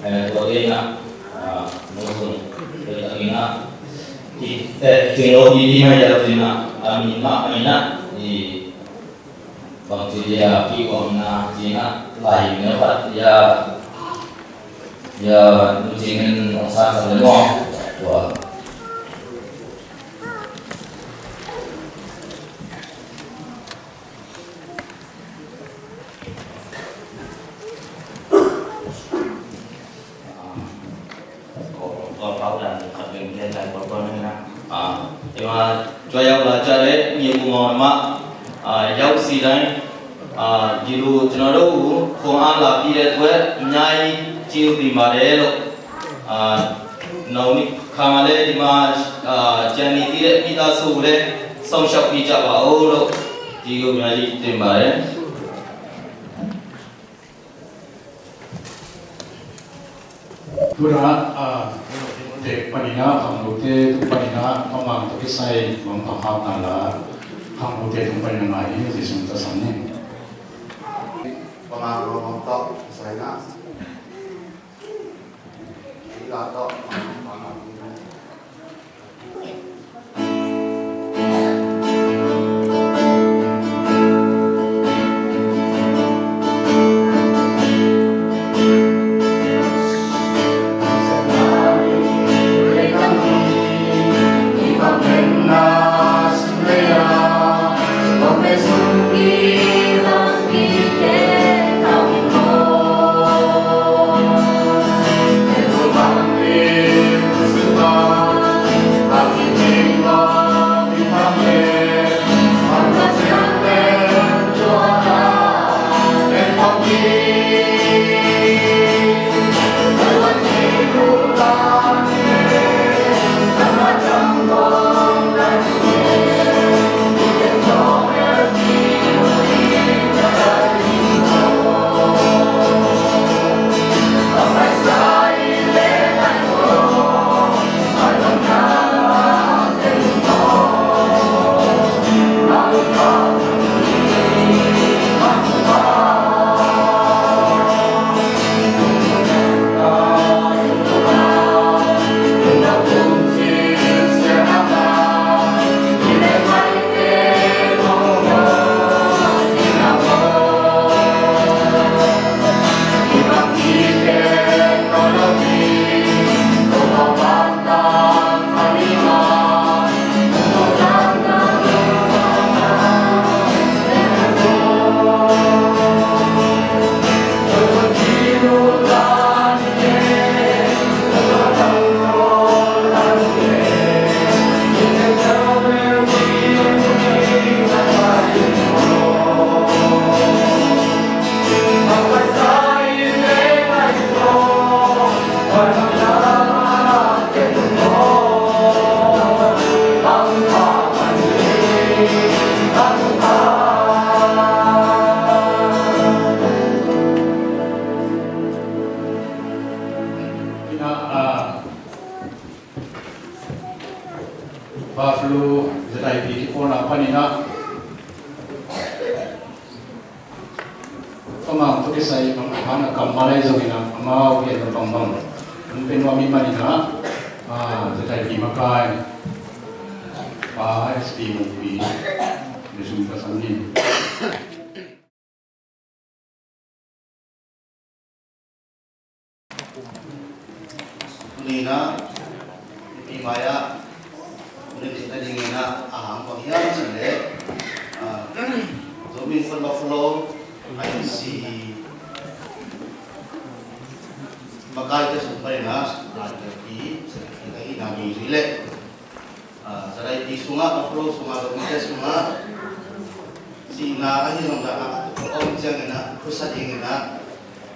eh, tua te ina, ah, no sung, tua ina, ki, eh, sing lo ki di mai ya ina, a mi ma mai na, i bang ci ya ki kong na ci na, lai ne fat ya, ya, nu ci men ong sa sa le mo, tua. Ko, ko pau dan khat beng pian lai ko ko na. Ah, tua yau la ca le ngi bu mo ma. Ah, yau si lai. Ah, gilu tino do u ko a la pi le ko nyai ciu di ma le lo. Ah, no ni kama le di ma, ah, cian ni ti le mi ta su le song shak pi ca ba o lo. Gilu nyai di ma le. Tuna, ah, te panina, khangnote tung panina, mamang to kisai, mamang hapna la, khangnote tung panina ngai hi, Jesu ta sam ni. Mamang to kisai na. Ila to, mamang to kisai na. Ina, ah, Buffalo Z I P kipawlna panin ah, amau tawh kisai bang a hana kammal ahi zongin ah, amau pian bangbang hong pia nuam ahih manin ah, Ah, ZIP makai Pa S P Mungpi, le sum ka sang in. Tuni in ah mipi mai-ah hong limsik nadingin ah a hang bang hiam cih leh, ah, Zomi Innkuan Buffalo I C makai te sung panin ah secretary, secretary ka hihna dungzui leh, ah, ZIP sungah, Buffalo sungah, Zomite sungah sihna ahi zong dah a om ciangin ah khuasa dingin ah,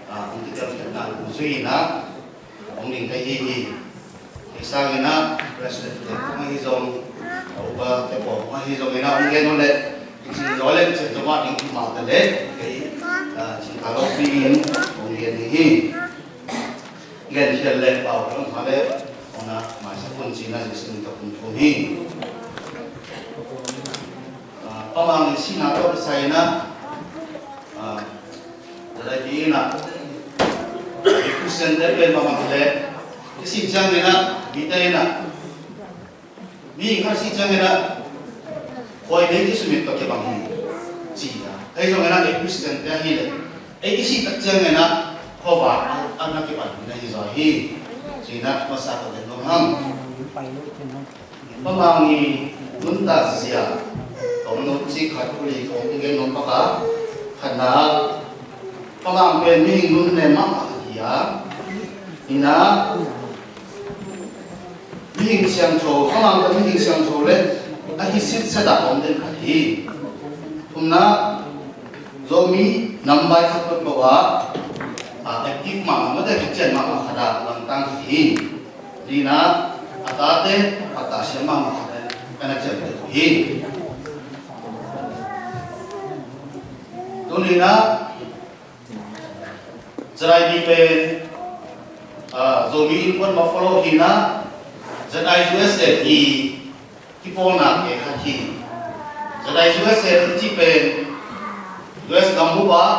ah, hong kitelkhiatna dungzui in ah hong ding ka hi hi. Hi sangin ah president te hong ahi zong, a upa te pawl hong ahi zongin ah hong gen uh leh, i cing zaw leh i cing zaw mah ding hi mah ta leh, kei, ah, cing kha lo pi in hong gen ding hi. Gen khial leh pau ka lam kha leh, hong na maisak un ci-in ah Jesuh min tawh kong thum hi. Ah, Pa Mang in sihna tawh kisai in ah, ah, ZIP in ah, i Christian te pen bang bang leh, i sih ciangin ah, mite in ah, mi khat sih ciangin ah, koi dei Jesuh min tawh kibang hi, ci a. Ahi zongin ah, ei Christian te ahih leh, ei i sih tak ciangin ah, khuavak a, a na kipan na hi zaw hi, ci-in ah masa ka gen nuam hang. Pa Mang i nuntakzia tawmno cik khat uli kong i gen nuam pak a, khatna, Pa Mang pen mihing nunnem mahmah hi a, in ah mihing siangtho, Pa Mang pen mihing siangtho leh a hi sitset a om den khat hi. Thumna, Zomi nambai khat peuhpeuh ah, ah, active mahmah, mate kician mahmah khat ah lamtang hi. Lina, a tate a ta siam mahmah khat ah a na ciamteh hi. Tuni in ah ZIB pen, ah, Zomi Innkuan Buffalo hi in ah, Z I U S A i kipawlna te khat hi. Z I U S A i cih pen U S gambup ah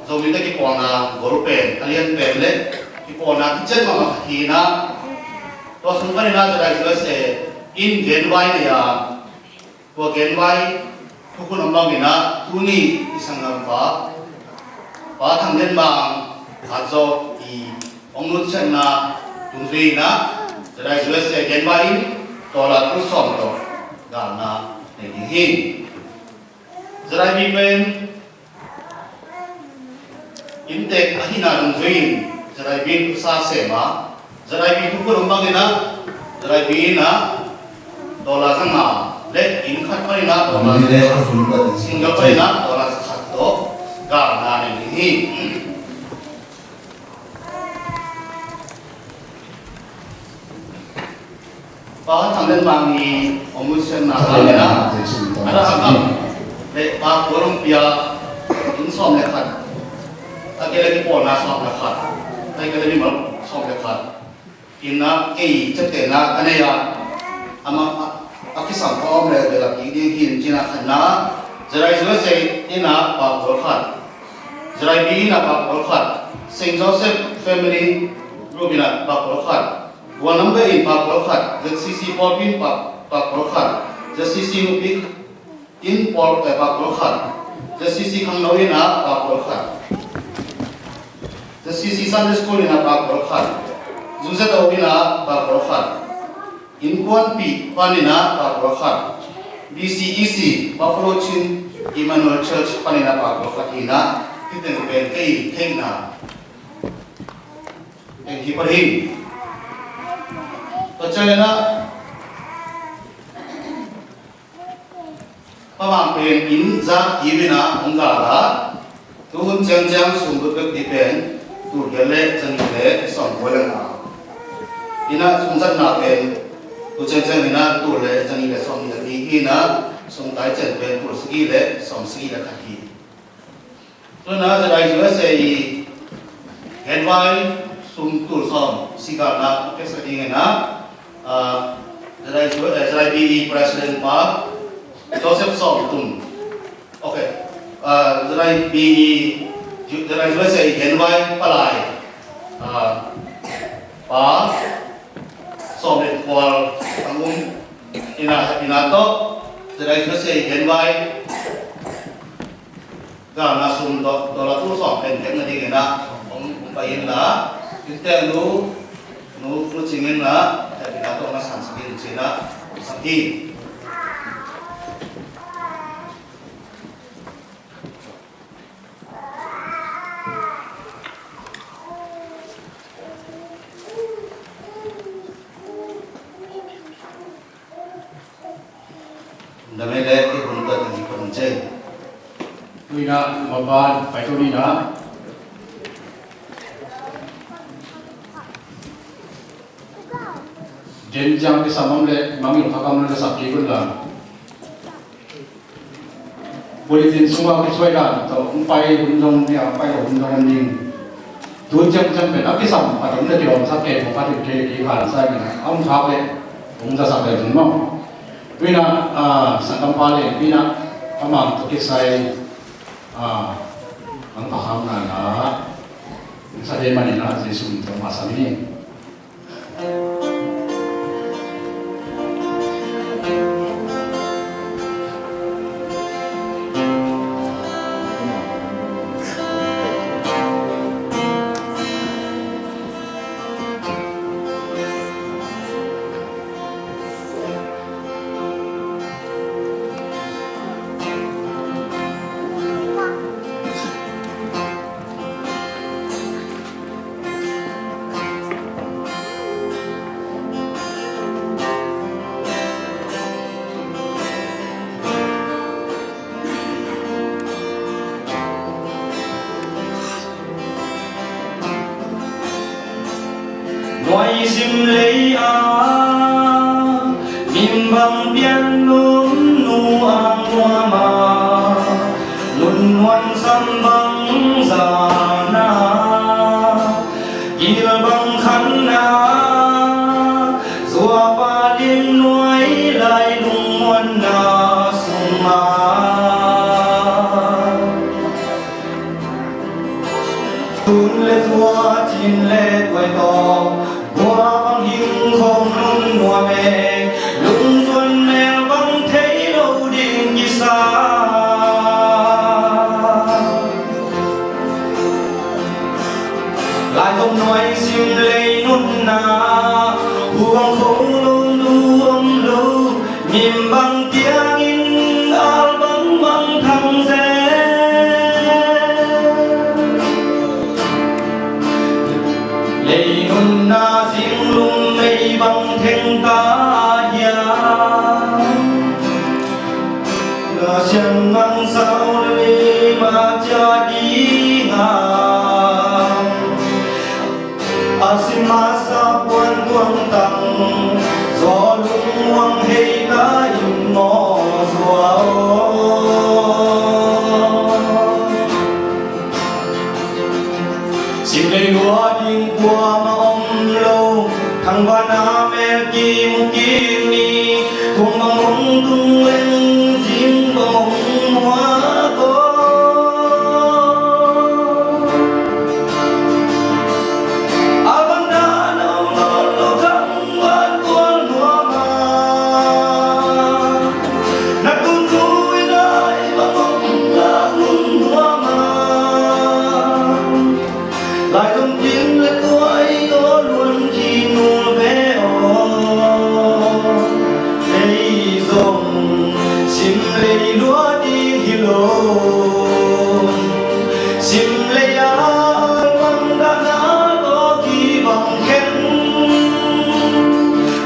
Zomite kipawlna gol pen, a lian pen leh kipawlna kician mahmah khat hi in ah, tua sung panin ah Z I U S A in genvai nei a, tua genvai thukhun om bangin ah tuni i sanggampa Pa Thang Lian Mang Khat Zaw i hong nutsiatna dungzui in ah Z I U S A genvai in dollar tul sawm tawh galna nei ding hi. ZIB pen inntek ahihna dungzui in ZIB in usa sem a, ZIB thukhun om bangin ah ZIB in ah dollar za nga leh inn khat panin ah dollar, single panin ah dollar za khat tawh galna nei ding hi. Pa Thang Lian Mang i hong nutsiatna hangin ah, a dah a gam leh Pa Kua Lung Pia inn sawm le khat, a kei leh kipawlna sawm le khat, a kei leh mimal sawm le khat in ah, kei ciaptehna ka nei a, amah a, a kisam ka om leh bel a kik ding hi in, ci-in ah khatna, ZIUSA in ah Pa Kua khat, ZIB in ah Pa Kua khat, Saint Joseph Family Group in ah Pa Kua khat, Gual Nambe in Pa Kua khat, ZCC Pawlpi in Pa, Pa Kua khat, ZCC Nupi in Pawl, eh, Pa Kua khat, ZCC Khangno in ah Pa Kua khat, ZCC Sunday School in ah Pa Kua khat, ZUZO in ah Pa Kua khat, Innkuanpih pan in ah Pa Kua khat, BCEC, Buffalo Chin Emmanuel Church pan in ah Pa Kua khat hi in ah, hih teng pen kei theihna teng hi pah hi. Tua ciangin ah, Pa Mang pen inn za kiu in ah hong gal a, tuhun ciangciang sum lut bek ding pen tul giat le za nih le sawmkua le nga. In ah sum zatna pen tu ciangciang in ah tul le za nih le sawmnih le nih hi in ah, sum kai cian pen tul sagih le sawmsagih le khat hi. Tua in ah ZIUSA i genvai sum tul sawm si galna a piaksa dingin ah, ah, ZIU, eh, ZIB i President pa Joseph Sawm Tum. Ok. Ah, ZIB i, ZIUSA i genvai palai, ah, Pa Sawm Lian Kual tang um ina, ina tawh, zedai thusei genvai, gana sum tawh, tawh la tu sawm pen tek na ding ina, hong, hong pai inla, ite nu, nu, nu cing inla, ina tawh na san sakin cina, sakin. Ndamei le i hun ka tang i hun cei. Tuina maban pai tu ni na. Den jang ki samam le mangil kakam le sak ki gun la. Bulletin sungah kisuai dan tawh hong pai hun zong nia, hong pai lo hun zong om ding. Tu ciangciang pen a kisam a ding na kilawmsak kei, hong khat in kei kei khan sa ina, a hong khak le hong zasak le zong maw. Tuina, ah, sangkam pa le tuina a mang tawh kisai, ah, ang pakham na na sa de manina Jesu min tawh ma sa mini. Nuai sim lei a min bang pian nunnu a nuam a, nunnuan sam bang zana, kil bang khanna, zuapa lim nuai lai lungmuanna sungah. Tun le tua cin le tuai tawh, tua bang hing khawm lungnuam e, lungzuan mel bang thei lo ding kisa. Lai zong nuai sim lei nunna, huang khong lung duam lo, min bang tiangin al bang bang thang zel. Lei nunna zinglum mei bang theng ta hiam? Pasian mang sau le ma cia dinga. A sim masa puan tuang tang, zaw lungmuang hei ta in maw zua aw. Sim lei lua ding kuamah om lo, thangvana mel kimu kik ni, thuang bang hong tung leng zing bang hong muak aw. A bang dan om nawn lo thangvan tual nuam a, na tunu in ai bang om la hun nuam a. Lai zong cin le tuai aw luan ki nul ve aw. Lei zong sim lei lua ding hi lo. Sim lei a bang dana tawh kibang khen.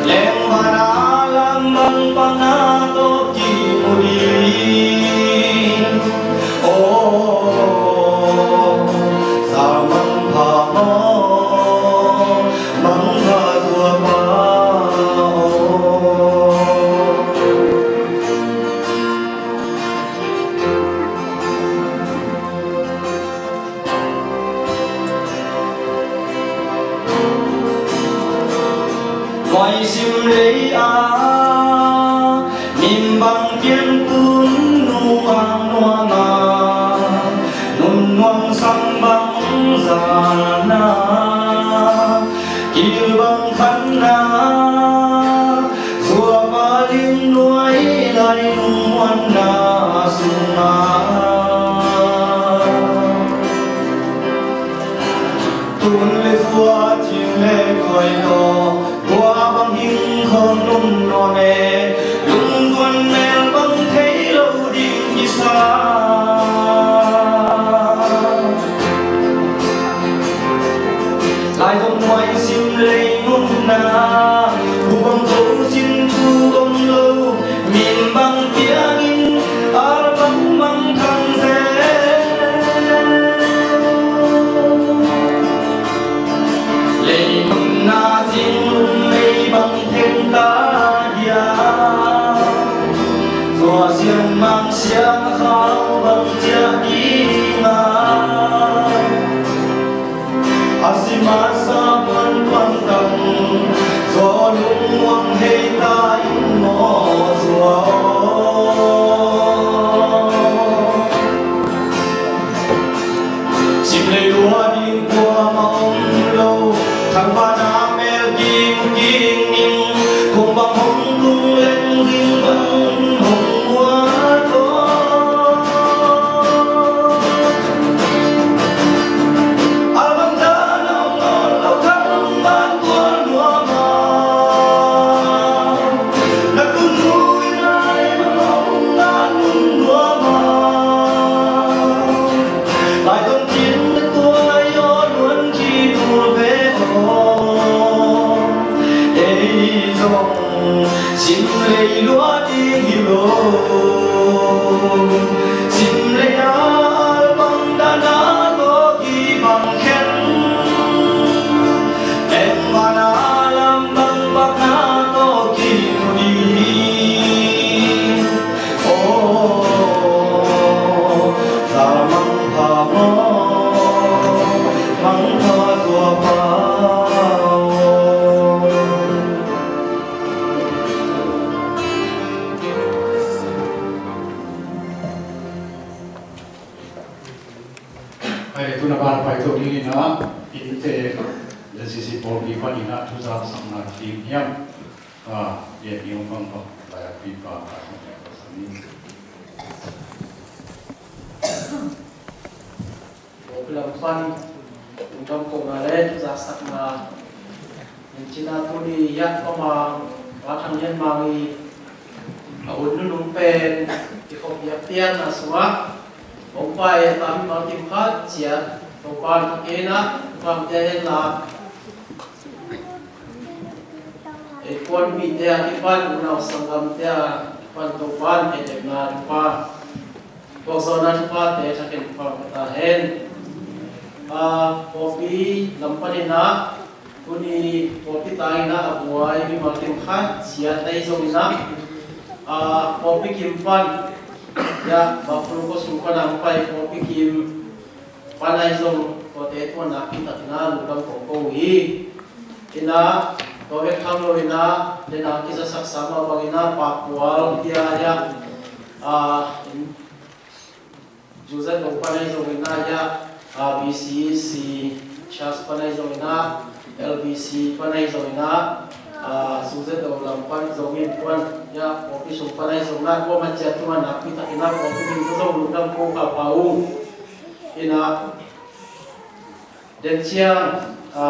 Leng vana lam bang pana tawh kimu ding. Aw, za mangpha maw, mangpha zuapa aw. Nuai sim lei a min bang pian tun nu a nuam a, nunnuam sam bang zana, kil bang khanna, Tun le zua cin le tuai lo, tua bang hing khawm nung nuam e, lungzuan mel bang thei lo ding kisa. Lai zong nuai sim lei nunna, bu bang zo sin thu gom lo, min bang piangin al bang mang thang zel. Lei nunna zing lum mei bang theng ta hiam? Zua sian mang siang khau bang ciah ding a, a si masa puan tuan tang, zaw lungmuang hei ta in maw zua aw. Sim lei lua ding kuamah om lo, thangvana mel ging ging ning, kong bang hong tung leng zing bang hong muat aw. Sim lei lua ding hi lo, sim lei a bang dana tawh kibang khen, eng vana lam bang bakna tawh kimu ding. Aw, za mang pha maw, mang pha zua pha aw. Hai, tuna ban pai to ding in ah, innte, J C C pawlpi panin ah thu zaksakna ding hiam? Ah, ye, ni hong bang bang, lai a pi pa, a song ya pa sangin. Pawlpi lam pan, ungdam kohna le thu zaksakna, in cina tuni yak pamang, Pa Thang Lian Mang i a hun nunung pen i khop yak pianna sungah hong pai a tam i mal kim khat ciat, Topa in a bang tia hen la, ei kuanpihte a kipan, unau sanggamte a kipan Topa in ei depna Topa, Tuakzawhna thupha te thakin pha ta hen. A, pawlpi lam panin ah, tuni pawlpi tangin ah a buai mimal kim khat ciat ahi zongin ah, a, pawlpi kim pan, ya, Buffalo khuasung pan a hong pai pawlpi kim pan ahi zong, tuate tungah nakpi takin ah lungdam kong ko uh hi. In ah, tua bek tham lo in ah, den a kizasak sa mah bangin ah, Pakpual, ya, ya, a, in, Zu Zet Lo pan ahi zongin ah, ya, a, B C C Church pan ahi zongin ah, L B C pan ahi zongin ah, a, Zu Zet Lo lam pan, Zomi Innkuan, ya, pawlpi sung pan ahi zongin ah, kuamah ciat tungah nakpi takin ah pawlpi kim zong lungdam ko uh pha pha ung. In ah, den ciang, a,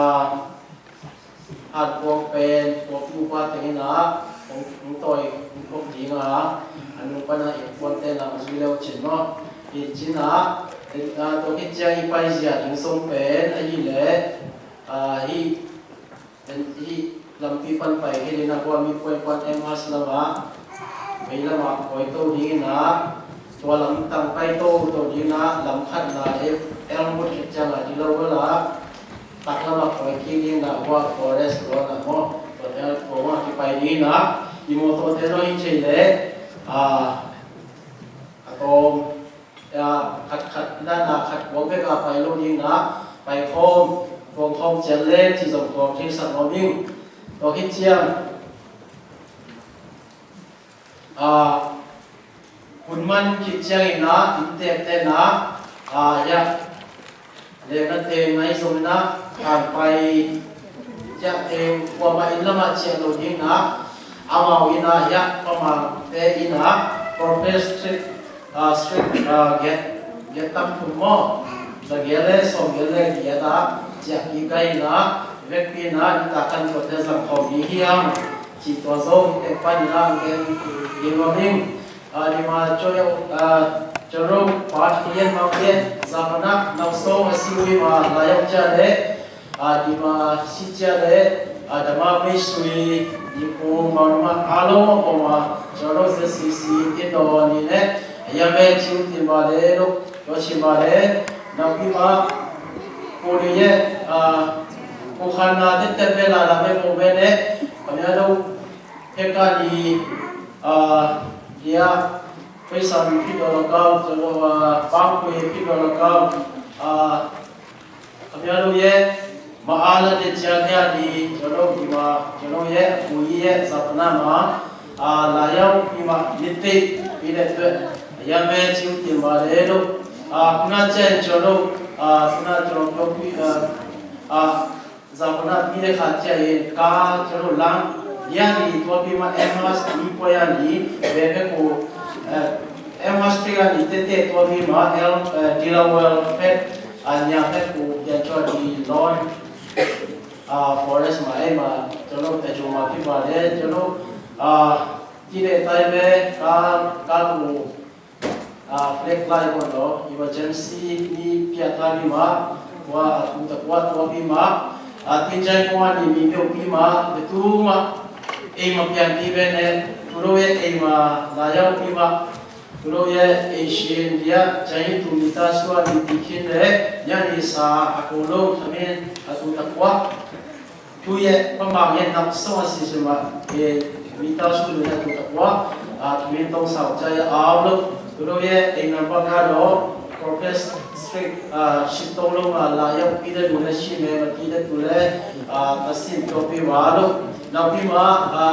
Hankuang pen pawlpi upa teng in ah hong, hong tawi, hong khop ding a, a nung pan a innkuante in ah hong zui le uh cin maw. Hi cin ah, a, tua khit ciang i paizia ding sung pen ahih leh, a, hih, hih lampi pan pai khit in ah, kua mi point pan M H lam ah, vei lam ah koi to ding in ah, tua lam tang pai to, to ding in ah, lam khat na, eh, Elmwood khit ciang ah, di lo gal ah, taklam ah koi kik ding in ah, hua forest lo na maw, tua tel tua mah kipai ding in ah, i mawtaw te zong hi thei leh, a, a tawm, a, khat khat in ah, na khat kuang bek a pai lo ding in ah, pai khawm, kuang khawm cian leng, ci zong kuang thei sak lo ding. Tua khit ciang, a, hun man khit ciangin ah, innteekte in ah, a, ya, lengna teng ahi zongin ah, kan pai, ya, teng kuamah inn lamah ciah lo ding in ah, amau in ah, ya, pamangte in ah, Corpus Street, a, Street, a, giat, giat tam thum maw. Zagel le sawmgel le giat ah ciah kik ka hi na, vekpi in ah nitak kan tuat le zang khawm ding hi hang. Cih tua zo hi tek panin ah gen ding lo ding. A, dima cho yo, a, cho ro pa thi yen ma ye, za pa na nau so a si ui ma la yo cha le, a, dima si cha le, a, dama mei sui, di pu ma ma a lo ma ko ma, cho ro se si si, ti do ni le, ya me chiu ti ma le lo, lo chi ma le, na pi ma, pu ni ye, a, pu khan na te te me la la me ko me le, a, ya lo, Heka ni, a, dia, paisan phi dollar kau, chalo, a, pangpui phi dollar kau, a, kamya lo ye, ma ala de chia dia ni, chalo, ima, chalo ye, pui ye, sapna ma, a, layau, ima, nitti, pine tue, ya me chiu ti ma le lo, a, kuna chen, chalo, a, kuna chalo, pi, a, a, Zakona pi le khat cia in ka cero lang. Dia ni tua pi ma Emmaus ni pua ya ni. Be pe ku, eh, Emmaus pi ya ni tete tua pi ma el, eh, Delaware pet, a nia pet ku dia cua di lon. A forest ma e ma cero te cuma pi ma le cero. A ti le tai be ka ka ku. A, flag lai ko lo, emergency ni pia ta pi ma, wa, a, tu ta kwa tua pi ma, a, tin jai ko ni mi pio pi ma, betu ma, ei ma pian ti be ne, tu lo ye ei ma, la yau pi ma, tu lo ye ei shin dia, jai tu mi ta sua ni ti khin le, ya ni sa, a ko lo, ta min, a tu ta kwa. Tu ye pamang ye nak so a si sima e mi ta su lu na tu ta kwa a tu min tong sau cha ya au lo tu lo ye e ngam pa ka lo Corpus District a si tong lo ma la ya pi da lu na si me ma ti da tu le a ta sim to pi wa lo na pi ma a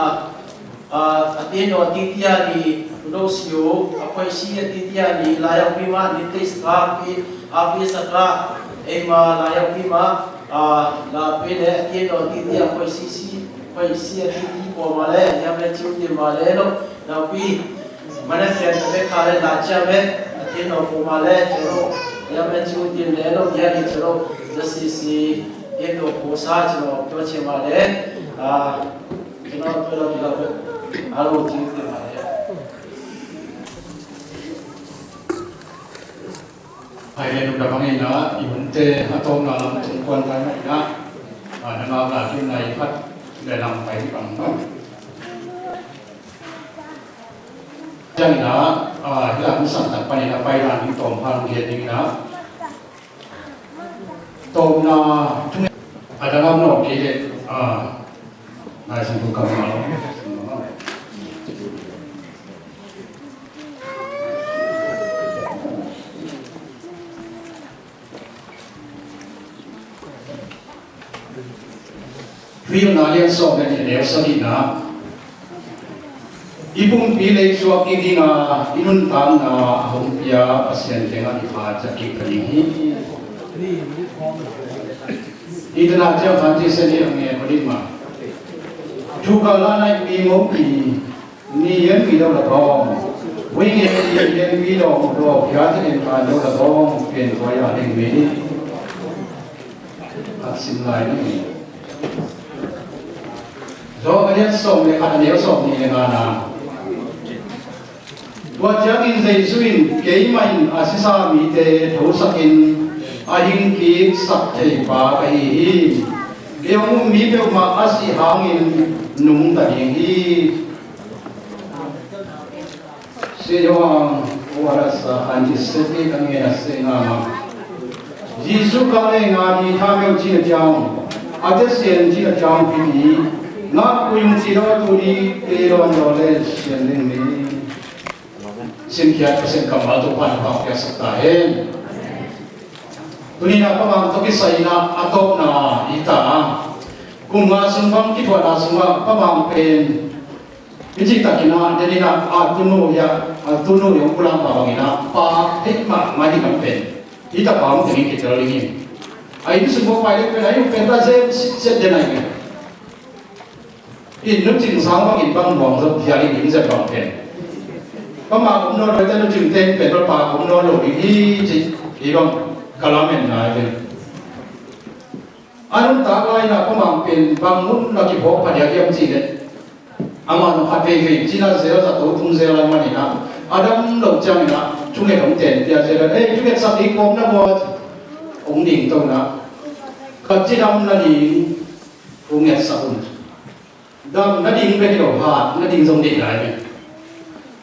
A, a tin lo a titi a ni, lo siu, a poi si a titi a ni, la yau pi ma, ni te sa ka pi, a pi sa ka, ei ma, la yau pi ma, a, la pi le, a tin lo a titi a poi si si, poi si a titi po ma le, ya me chiu ti ma le lo, la pi, ma ne pian ta me ka le, la chia me, a tin lo po ma le, che lo, ya me chiu ti le lo, ya ni che lo, ya si si, tin lo po sa che lo, to che ma le, a, Ai le nung da bang ina i hunte a tawmna lam tung kuan kai ma ina. A, na ngak na kin na i phat le lam kai bang bang. Ciang ina, a, hi la hong sang tak pan ina pai dan ding tawm pha hong hiat ding ina. Tawpna thung a dang am nawh kei leh, a, Lai Siangtho kammal. Thuhilhna lian sawm le nih, a neu sagihna. I pumpi lei suak kik dinga i nuntakna a hong pia Pasian kiangah kipha ciah kik ka ding hi. I tana ciang khan thisen hi a nge ko ding ma. Thu kal la naih mi ngom i ni lian mi lo la bawm. Ui nge ni lian mi lo mu lo pia te en kan lo la bawm. Pian kua ya ding mi. Khat sim lai ni. Johan a lian sawm le khat, a neu sawm nih le ngana. Tua ciangin Jesu in, keimah in a sisa mite thosakin a hingkiksak theipa ka hi hi. Kei hong um mi peuhmah a sih hangin nungta ding hi. Sia Johan, warasa anti sepi kami na se ngama. Jesu kami ngadi thameu cina ciang, ate sian cina ciang piti, ngak kuyung silo tuni, kei lon lo le sian ling ni. Sin kiat ka sin kamal tu pan pa kia sakta hen. Tuni na pamang to kisai na atop na ita. Kum nga sung bang kituat na sung bang pamang pen. Hih cih takin ah, denin ah, a tunu hi a, a tunu hi hong pulang pa bangin ah, pa theih mahmah hi man pen. Hih tapa hong tengin kitel ding hi. A inn sung bawk pai lek pen, a inn pen ta zem sitset den a inn. Inn nu cing sang bangin bang muang zop dia inn inn zep bang pen. Pa ma kum nawn lo, ta nu cing teng pen, pa kum nawn lo ding hi ci, hi bang. Ka lamen nai ve. A nuntak lai-in ah Pa Mang pen bang mun na kiphawk phadiak hiam cih leh, amah zong khat veivei cina zel zato tung zel lai manin ah, a dam loh ciangin ah thunget hong tenpia zel a, "Ei, thungetsak ding kawm na bua," hong ding to in ah, "Ka cidam nading thungetsak un." Dam nading bek hi lo, hat nading zong deih lai ve.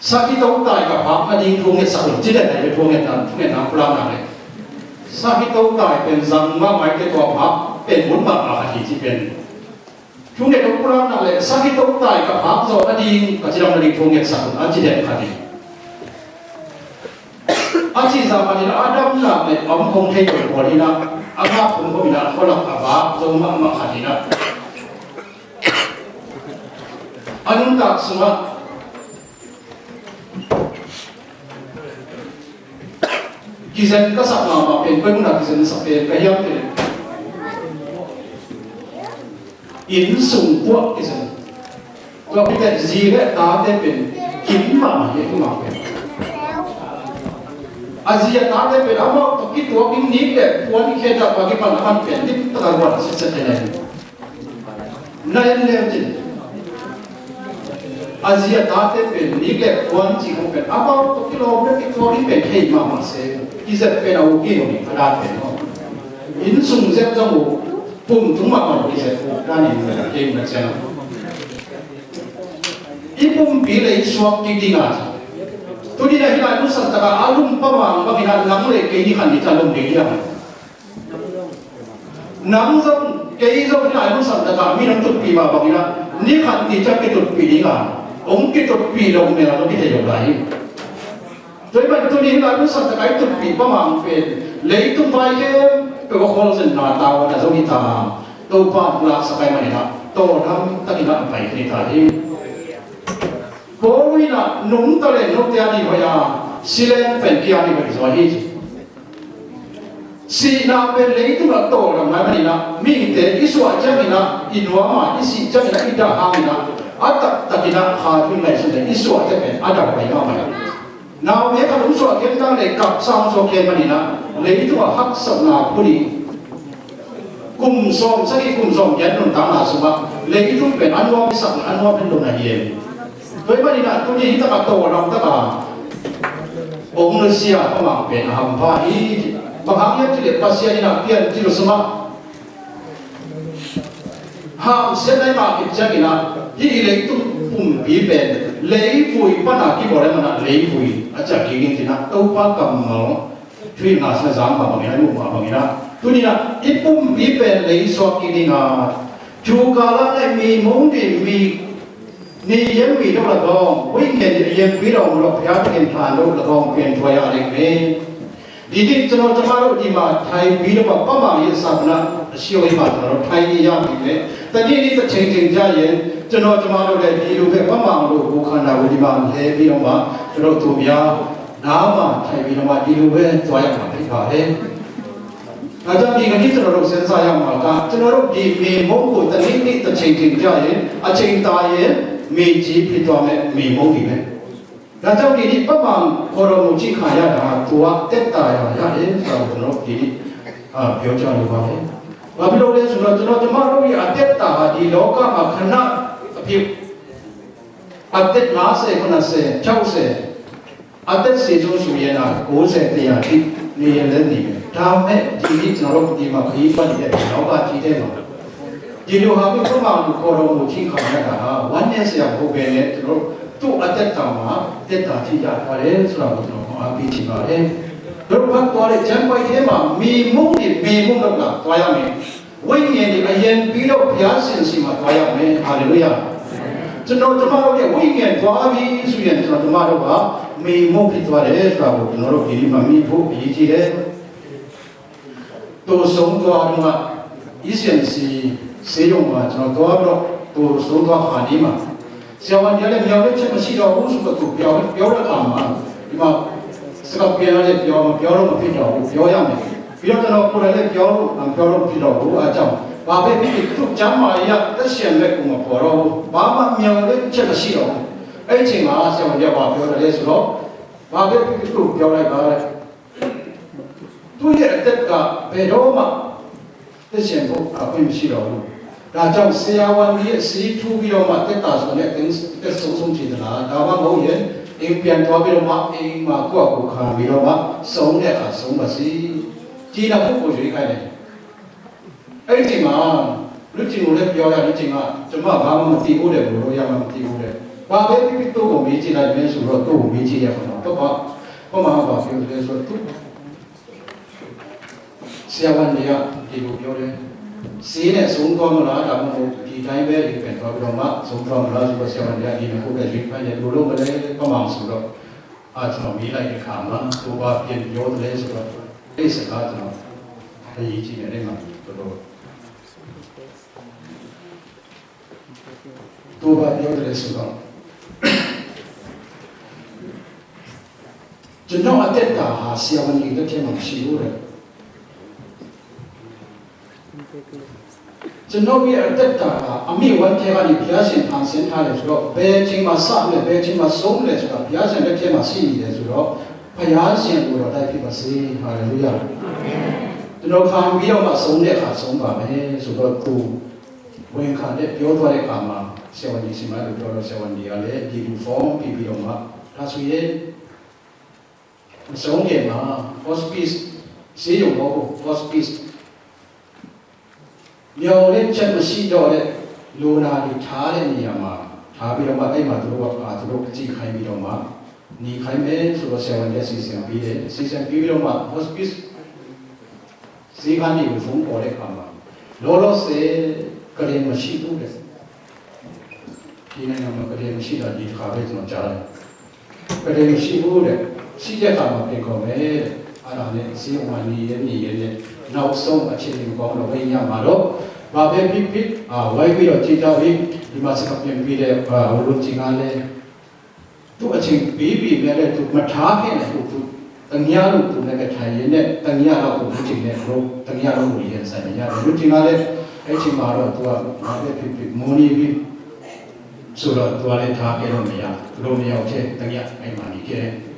"Sakhi to tai ka phak nading thungetsak un," ci den lai ve, thungetna, thungetna pulakna le. Sakhi to tai pen zang mahmah hi kei, tua phak pen mun mahmah khat hi ci pen. Thunget hong pulakna le, "Sakhi to tai ka phak zawh nading, ka cidam nading thungetsak un," a ci den khat hi. A cih zah khat in ah, a damna le a om khong thei lo pawl in ah, a ngak khong khong in ah, khualak a vak zo mahmah khat in ah, a nuntak sungah kizen ka sak mahmah pen, koi mun ah kizen sak pen ka hiam cih leh, inn sung puak kizen. Tua khit teh zi le tate pen kim mahmah hi, amau pen. A zi a tate pen amau tawh kituak ding, nik le puan khedap a kipan a man pen limtak a guan sitset hi lai. Na en leu cin, a zi a tate pen nik le puan cih khong pen amau tawh kilawm le kituak ding pen thei mahmah se. Kizep pen a uk hi lo hi, a dat pen maw. Inn sung zep zong uh, pum tung mahmah kizep uh, dan in kei na ciang. I pumpi lei suak kik ding a, tuni-in ah hih lai mun santak ah a lum Pa Mang bangin ah nang le kei ni khat ni ciang lum ding hi hang. Nang zong kei zong hih lai mun santak ah mi nang tutpih mah bangin ah ni khat ni ciang kitutpih ding a, hong kitutpih lo mel a zong kithei lo lai hi. Tua ahih manin tuni hih lai mun santak ah i tutpih Pa Mang pen leitung vai khempeuh a khualzinna tavuan a zong hi ta. Topa hong laksak ahih manin ah tawldam takin ah a pai khin hi ta hi. Paul in ah nungta le note a dih hoih a, si leng pen kia dih hoih zaw hi ci. Sihna pen leitung ah tawldam lai manin ah, mihingte i suah ciangin ah i nuam a, i sih ciangin ah i dah hangin ah, a taktakin ah kha thu ngaihsun le i suahte pen a dam pai mahmah hi. Naupang khat hong suah khia ta le, kapsa hong suak khia manin ah, leitung ah haksatna phut hi. Kum sawm sagih, kum sawm giat nuntakna sungah leitung pen a nuam i sak, a nuam i lo na hi e. Tua ahih manin ah tuni hih takah tawldam takah hong nusia Pa Mang pen a hampha hi. Bang hang hiam cih leh Pasian in ah Piancil sungah hamsiatna i ngah khit ciangin ah, hih i leitung pumpi pen leivui pan a kibawl ahih manin ah leivui a ci a kik in ci-in ah, Topa kammal thuhilhna sungah zang mah bangin ah, i muh mah bangin ah, tuni-in ah i pumpi pen lei suak kik ding a, thu kal a nai mi mung ding, mi ni yem mi dong la dong, huih ngen ding a yem pi dong lo, phia takin than lo la dong, pian thuai a leng me. Didi cano cama lo di ma thai pi lo ma Pa Mang yet sa pana a sio i ma cano thai ni yam pi me. Ta ni ni ta cheng cheng ja yen, cano cama lo le di lu ve Pa Mang lo bu khan na bu di ma he pi lo ma, cano tu ya. Nama thai pi lo ma di lu ve, tua ya ma pi pa he. Na jam di ka ni cano lo sen sa ya ma ka, cano lo di mi mong ku ta ni ni ta cheng cheng ja yen, a cheng ta yen, mi ci pi tua me, mi mong di me. Na jam di ni Pa Mang koro mu ci kha ya da, tua tet ta ya ya e, sa cano lo di ni, a, pio cha lo ba he. Wa pi lo le su lo cano cama lo ya tet ta ha di lo ka ma khana, a pi. A tet na se, khana se, chau se. A tet si zung su yen a, ko se te ya ti, ni yen len ni. Ta me, ti ni cano lo ti ma khi pa ni e, lo ka ti te lo. Ti lu ha mi ko ma lu ko lo mu chi kha na ka ha, wan ne se ya ko be ne, cano lo tu a tet ta ma, tet ta ti ya ka le, su la ko cano lo a pi ti ma le. Lo pa ko le, jan pai te ma, mi mung ni, mi mung lo la, ko ya mi. ဝိညာဉ်သည် အရန်ပြီးတော့ ဘုရားရှင်ဆီမှာ သွားရမယ်။ ဟာလေလုယာ။ ကျွန်တော်ကျမတို့ရဲ့ ဝိညာဉ်သွားပြီဆိုရင် ကျွန်တော်ကျမတို့က မိန်မုန့်ဖြစ်သွားတယ်ဆိုတာကို ကျွန်တော်တို့ ဒီနေ့မှာ မြင်ဖို့ အရေးကြီးတယ်။ သို့ဆုံးသွားတော့ အီးစင်စီ ဆေးရုံမှာ ကျွန်တော်သွားပြီးတော့ သို့ဆုံးသွားခါဒီမှာ ဆရာဝန်တွေကလည်း မျှော်လင့်ချက်မရှိတော့ဘူးဆိုတော့ သူပြောပြောတဲ့အခါမှာ ဒီမှာ စကားပြန်လာတဲ့ ပြောမပြောလို့မဖြစ်တော့ဘူး။ ပြောရမယ်။ ပြီးတော့ ကျွန်တော်ကိုယ်တိုင်လည်း ပြောလို့မပြောလို့မဖြစ်တော့ဘူး။ အဲဒါကြောင့် ဘာပဲဖြစ်ဖြစ် သူ့ကျန်းမာရေးအရ အသက်ရှင်မဲ့ပုံမပေါ်တော့ဘူး။ ဘာမှမျှော်လင့်ချက်မရှိတော့ဘူး။ အဲ့ဒီအချိန်မှာ ဆရာဝန်တွေက ဘာပြောတယ်လဲဆိုတော့ ဘာပဲဖြစ်ဖြစ် သူ့ကိုပြောလိုက်ပါတဲ့။ သူ့ရဲ့အသက်က ဘယ်တော့မှ သစ်စင်ဖို့ အခွင့်မရှိတော့ဘူး။ ဒါကြောင့် ဆရာဝန်ကြီးရဲ့ ဆေးထိုးပြီးတော့မှ သက်သာစွာနဲ့ အသက်ဆုံးရှုံးစေသလား။ ဒါမှမဟုတ်ရင် အိမ်ပြန်သွားပြီးတော့မှ အိမ်မှာ ကိုယ့်အကိုခံပြီးတော့မှ ဆုံးတဲ့အခါ ဆုံးပါစေ။ ကျည်နောက်ကို ရွေးခိုင်းတယ်။ အဲ့ဒီချိန်မှာ လူချင်းကိုလည်း ပြောရတယ်။ လူချင်းက ကျွန်မ ဘာမှမသိဘူးတဲ့၊ ဘယ်လိုလုပ်ရမှန်းမသိဘူးတဲ့။ ဘာပဲဖြစ်ဖြစ် သူ့ကိုမေးကြည့်လိုက်မယ်ဆိုတော့ သူ့ကိုမေးကြည့်ရမှာပေါ့နော်။ သူက ဘာမှမပြောဘူးဆိုတော့ သူ ဆရာဝန်တွေက ဒီလိုပြောတယ်။ ဆေးနဲ့ ဆုံးသွားမလား၊ ဒါမှမဟုတ် ဒီတိုင်းပဲ အိမ်ပြန်သွားပြီးတော့မှ ဆုံးသွားမလားဆိုတော့ ဆရာဝန်တွေက ဒီနှစ်ခုပဲ ရွေးခိုင်းတယ်။ ဘယ်လိုလုပ်မလဲ၊ ဘာမှမဆိုတော့ အာ ကျွန်တော်မေးလိုက်တဲ့အခါမှာ သူ ဘာပြန်ပြောသလဲဆိုတော့ အဲ့စကား ကျွန်တော် အရေးကြီးတယ်။ အဲ့မှာ တော်တော် သူ ဘာပြောသလဲဆိုတော့ ကျွန်တော့်အသက်တာဟာ ဆရာဝန်တွေလက်ထဲမှာ မရှိဘူးတဲ့။ ကျွန်တော့်ရဲ့အသက်တာဟာ အမိဝမ်းထဲကနေ ဘုရားရှင် ဖန်ဆင်းထားတယ်ဆိုတော့ ဘယ်အချိန်မှာ စမလဲ၊ ဘယ်အချိန်မှာ ဆုံးမလဲဆိုတာ ဘုရားရှင်လက်ထဲမှာ ရှိနေတယ်ဆိုတော့ ဘုရားရှင်ကို တော်တိုက်ဖြစ်ပါစေ။ ဟာလေလုယာ။ ကျွန်တော်ခံပြီးတော့မှ ဆုံးတဲ့အခါ ဆုံးပါမယ်ဆိုတော့ သူ ဝန်ခံတဲ့ ပြောသွားတဲ့အခါမှာ ဆရာဝန်ကြီးဆီမှာ ပြောတော့ ဆရာဝန်ကြီးကလည်း ဒီလို form ပေးပြီးတော့မှ ဒါဆိုရင် မဆုံးခင်မှာ hospice ဆေးရုံမဟုတ်ဘူး၊ hospice မျှော်လင့်ချက်မရှိတော့တဲ့ လူနာတွေထားတဲ့နေရာမှာ ထားပြီးတော့မှ အဲ့မှာ သူတို့က အာ သူတို့ကြည့်ခိုင်းပြီးတော့မှ နေခိုင်းမယ်ဆိုတော့ ဆရာဝန်က စီစဉ်ပေးတယ်။ စီစဉ်ပေးပြီးတော့မှ hospice ဆေးခန်းတွေကို ဖုန်းခေါ်တဲ့အခါမှာ လောလောဆယ် ကုတင်မရှိဘူးတဲ့။ ဒီနိုင်ငံမှာ ကုတင်မရှိတာ ဒီတစ်ခါပဲ ကျွန်တော်ကြားတယ်။ ကုတင်မရှိဘူးတဲ့။ ရှိတဲ့အခါမှာ ပြန်ခေါ်မယ်တဲ့။ အဲ့ဒါနဲ့ ဆေးရုံမှာ နေရင်းနေရင်းနဲ့ နောက်ဆုံး အခြေအနေမကောင်းတော့ ဝိညာဉ်မှာတော့ ဘာပဲဖြစ်ဖြစ် အာ ဝိုင်းပြီးတော့ ကြည့်ကြပြီ။ ဒီမှာ စကားပြန်ပြီးတဲ့ အာ လူချင်းကလည်း သူ့အချိန်ပေးပေမဲ့လည်း သူမထားခဲ့နိုင်ဘူး။ သူ တညလုံး သူနဲ့ပဲထိုင်ရင်းနဲ့ တညလောက်ကို လူချင်းနဲ့ သူ တညလုံးကို ရင်ဆိုင်နေရတယ်။ လူချင်းကလည်း အဲ့ချိန်မှာတော့ သူက ဘာပဲဖြစ်ဖြစ် မိုးနေပြီဆိုတော့ သူကလည်း ထားခဲ့လို့မရ၊ သူတို့နှစ်ယောက်ထဲ တည အဲ့မှာ နေခဲ့တယ်။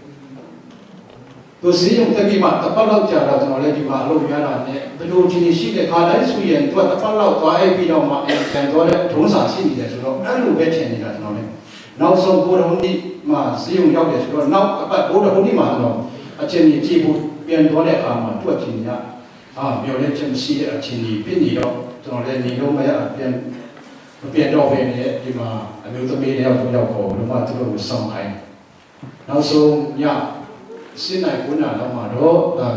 သူ ဆေးရုံတက်ပြီးမှ တစ်ပတ်လောက်ကြာတော့ ကျွန်တော်လည်း ဒီမှာ အလုပ်များတာနဲ့ ဘယ်လိုအခြေအနေရှိလဲ။ ခါတိုင်းဆိုရင် သူက တစ်ပတ်လောက် သွားအိပ်ပြီးတော့မှ အိမ်ပြန်သွားတဲ့ ထုံးစံရှိနေတယ်ဆိုတော့ အဲ့လိုပဲ ထင်နေတာ ကျွန်တော်လည်း။ နောက်ဆုံး ဗုဒ္ဓဟူးနေ့မှာ ဆေးရုံရောက်တယ်ဆိုတော့ နောက်တစ်ပတ် ဗုဒ္ဓဟူးနေ့မှာ ကျွန်တော် အခြေအနေကြည့်ဖို့ ပြန်သွားတဲ့အခါမှာ သူ့အခြေအနေက အာ မျှော်လင့်ချက်မရှိတဲ့ အခြေအနေဖြစ်နေတော့ ကျွန်တော်လည်း နေလို့မရ၊ ပြန် မပြန်တော့ဘဲနဲ့ ဒီမှာ အမျိုးသမီးနှစ်ယောက် သုံးယောက် ခေါ်ပြီးတော့မှ သူတို့ကို စောင့်ခိုင်းတယ်။ နောက်ဆုံးည ရှစ်နာရီ ကိုးနာရီလောက်မှာတော့ ဒါ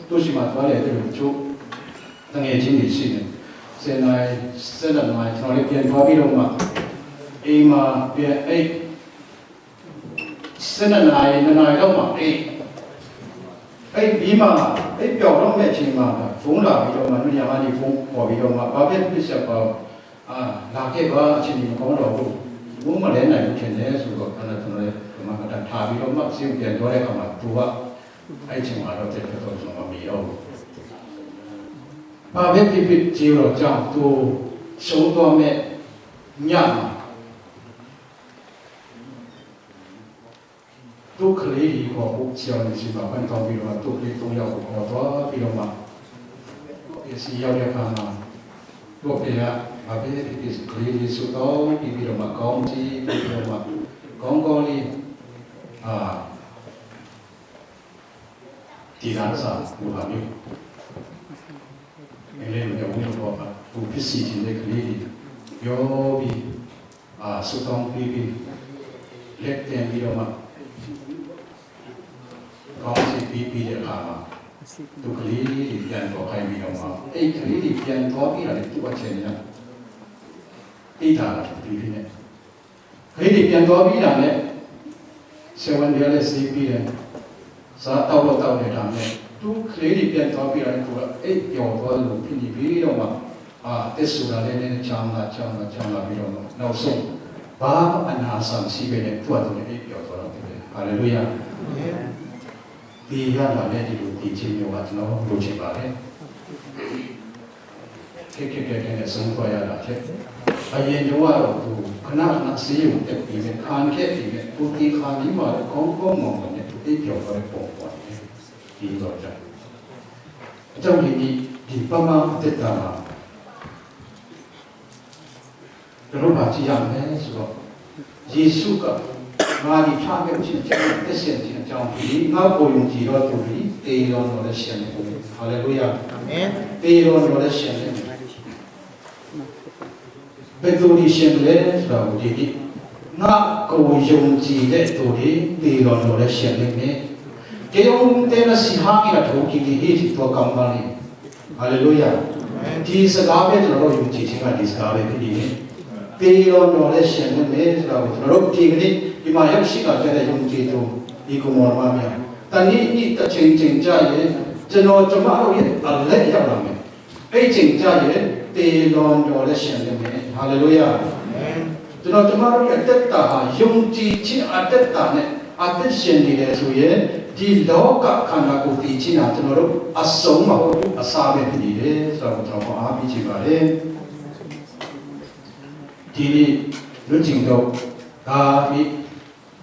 သူ့ဆီမှာ သွားလည်တဲ့လူတချို့ သူငယ်ချင်းတွေရှိတယ်။ ဆယ်နာရီ ဆယ့်နှစ်နာရီ ကျွန်တော်လည်း ပြန်သွားပြီးတော့မှ အိမ်မှာ ပြန်အိပ်၊ ဆယ့်နှစ်နာရီ နှစ်နာရီလောက်မှာ အိပ်၊ အိပ်ပြီးမှ အိပ်ပျော်တော့မဲ့အချိန်မှာ ဖုန်းလာပြီးတော့မှ လူနာကနေ ဖုန်းခေါ်ပြီးတော့မှ ဘာဖြစ်ဖြစ် ဆရာပါ အာ လာခဲ့ပါ၊ အခြေအနေမကောင်းတော့ဘူး၊ ဘူးမလဲနိုင်ဘူးထင်တယ်ဆိုတော့ အဲ့ဒါ ကျွန်တော်လည်း ဒီမှာ ကတည်းက ထားပြီးတော့မှ ဆေးရုံပြန်သွားတဲ့အခါမှာ သူက အဲ့ချိန်မှာတော့ တက်ထွက်တော့ ကျွန်တော်မမီတော့ဘူး။ ဘာပဲဖြစ်ဖြစ် ကျေးဇူးတော်ကြောင့် သူ ဆုံးသွားမဲ့ညမှာ သူ့ကလေးတွေခေါ်ဖို့ ဆရာဝန်ဆီမှာ ပန်တောင်းပြီးတော့မှ သူ့ကလေးသုံးယောက်ကို ခေါ်သွားပြီးတော့မှ သူ့အဖေဆီရောက်တဲ့အခါမှာ သူ့အဖေက ဘာပဲဖြစ်ဖြစ် ကလေးတွေ ဆုတောင်းပြီးတော့မှ ကောင်းချီးပြီးတော့မှ ကောင်းကောင်းလေး အာ တည်ထားတဲ့စာလိုဟာမျိုး၊ မင်းလည်း မပြောဘူးတော့ သူဖြစ်စေချင်တဲ့ကလေးတွေ ပြောပြီး အာ ဆုတောင်းပေးပြီး လက်တင်ပြီးတော့မှ ကောင်းချီးပေးပြီးတဲ့အခါမှာ သူကလေးတွေ ပြန်ခေါ်ခိုင်းပြီးတော့မှ အဲ့ကလေးတွေ ပြန်သွားပြီးတာနဲ့ သူ့အထင်က သိတာလား ဒီနေ့နဲ့ ကလေးတွေ ပြန်သွားပြီးတာနဲ့ ဆယ်ဝန်းတွေကလည်း ဆေးပေးတယ်။ စားသောက်တော့ သောက်တယ်။ ဒါပေမဲ့ သူကလေးတွေ ပြန်သွားပြီးတာနဲ့ သူက အိပ်ပျော်သွားသလို ဖြစ်နေပြီးတော့မှ အာ အသက်ဆိုတာလည်း နည်းနည်း ချမ်းသာ ချမ်းသာ ချမ်းသာပြီးတော့မှ နောက်ဆုံး ဘာမှအနာအဆာ မရှိဘဲနဲ့ သူ့ဟာသူနဲ့ အိပ်ပျော်သွားတာ ဖြစ်တယ်။ ဟာလေလုယာ။ သေရတာလည်း ဒီလိုသေခြင်းမျိုးပါ ကျွန်တော် လိုချင်ပါတယ်။ ခက်ခက်ခဲခဲနဲ့ ဆုံးသွားရတာထက် အရင်တုန်းကတော့ သူ ခဏခဏ ဆေးရုံတက်ပြီးနဲ့ ခံခဲ့ပြီးနဲ့ ကိုယ်သေခါနီးမှာတော့ ကောင်းကောင်းမွန်မွန်နဲ့ သူ အိပ်ပျော်သွားတဲ့ပုံပေါ်နေတယ်။ ဒီတော့ကြာ Trong hi ni di pama teta ma. Terus baca yang ne sebab Yesu ka ngah di thah bek cin ciang, te sian cin ciang hi ni, ngah ko yung ci lo tu ni, te lo no le sian ne. Haleluya. Amen. Te lo no le sian ne. Bek tu ni sian le, sebab di ni. Ngah ko yung ci le tu ni, te lo no le sian ne. Kei hong te na si hang in a tho ki di hi, si tua kammal ni. Haleluya. Ti sagave tu lo yung ci ci ka di sagave ki di ni. Te lo no le sian ne, sebab tu lo ti ni, i ma yung si ka te le yung ci tu, i ko mo ma mia. Ta ni ni ta cing cing ca ye, cino cuma lo ye, a le ya la me. Ei cing ca ye, te lo no le sian ne. Haleluya. Amen. Cino cuma lo ye, a tet ta ha, yung ci ci a tet ta ne, a tet sian ni le su ye, di lo ka kan na ku ti ci na cino lo, a song ma ho, a sa be ni le, sa ko cuma a bi ci ba le. Ti ni, lu cing do, ta bi,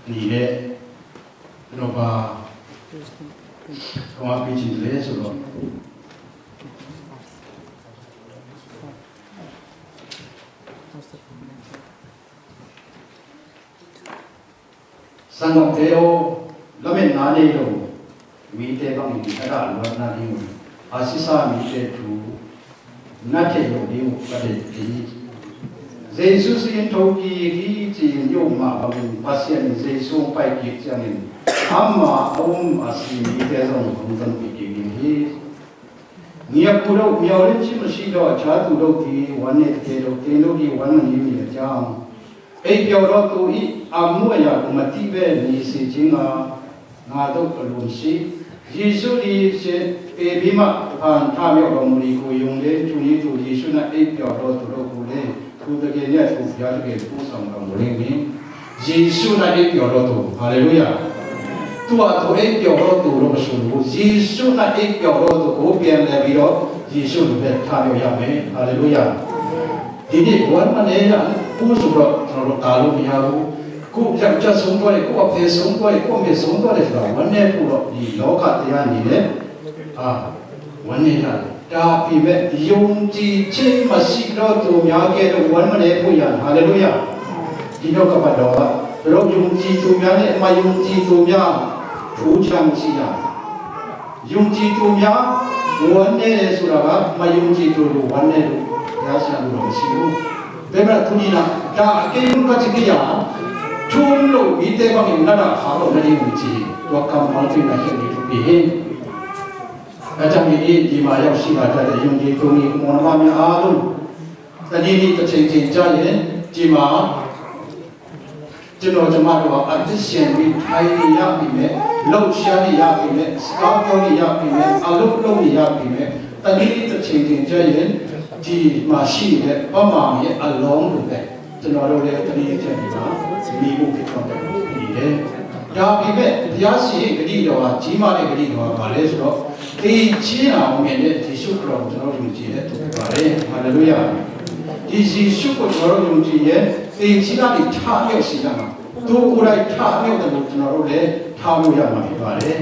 ni le, no ba, ko a bi cing le, su lo. Sanggam te aw, lametna nei lo mite bangin na dah luatna ding uh, a sisa mite thu na theih loh ding uh ka deih hi. Jesu si in thokik hi ci-in i um mah bangin Pasian in Jesu hong paikik ciangin amah a um a si mite zong hong tonpih kik ding hi. Ngiat uh loh, miau lim cim a sih loh, a ciat uh loh, ti uan ne te loh, te loh di uan man hi mi a ciang. Ei piau loh tu i a mu a ya kum a ti ve ni si cing a, nga doh a lum si. Jesu di se pe bi mah pan tha miau loh mu ni ku yung le, cu ni tu Jesu na ei piau loh tu loh ku le. Thu ta gen nia thu pia ta gen thu sang ka mu leng ni. Jesu na ei piau lo tu. Haleluya. Tua thu ei piau lo tu lo ka sun ku. Jesu na ei piau lo tu ku pian le bi lo. Jesu lu pen tha lo ya me. Haleluya. Ti ni wan ma ne ya ku su lo lo ta lo mi ya lo. Ku ya cha sung ko le ku a pe sung ko le ku a me sung ko le lo wan ne ku lo ni lo ka te ya ni le. A, wan ne ya. Tapi me yung ci cin ma si lo tu mya ke lo wan ma ne pu yan. Haleluya. Di no ka pa do. Lo yung ci tu mya ne ma yung ci tu mya. Pu chang si ya. Yung ci tu mya wan ne su la ba ma yung ci tu lu wan ne lu. Ya sa lu lo si lu. Pe ma tu ni na da ke yung ka ci ke ya. Thum lo mi te bang in na da kha lo na di yung ci. Tua kam bang tu na hian di tu pi hin. Ka cang hi ni, di ma yau si ma ta de yung di tu ni mo na ma mi a lun. Ta ni ni ta ceng ceng ca ye, di ma. Cino cama dua a ti sian mi thai ni ya pi me, lo sia ni ya pi me, skapio ni ya pi me, a lo lo ni ya pi me. Ta ni ni ta ceng ceng ca ye, di ma si le, pa ma ye a long lu le. Cun a lo le tuni tiang hi ma mi bu ki tuan tak ni le. David le Yasi ka dih lo a, cima le ka dih lo a, ka le su lo. Kei cina ong men le Jesu Khrist cun a lo yung ci le tu ka le. Hallelujah. Di Jesu ko cun a lo yung ci le, kei cina di tha myo si na ma. Tu ku lai tha myo ta lo cun a lo le, tha myo ya ma hi ba le.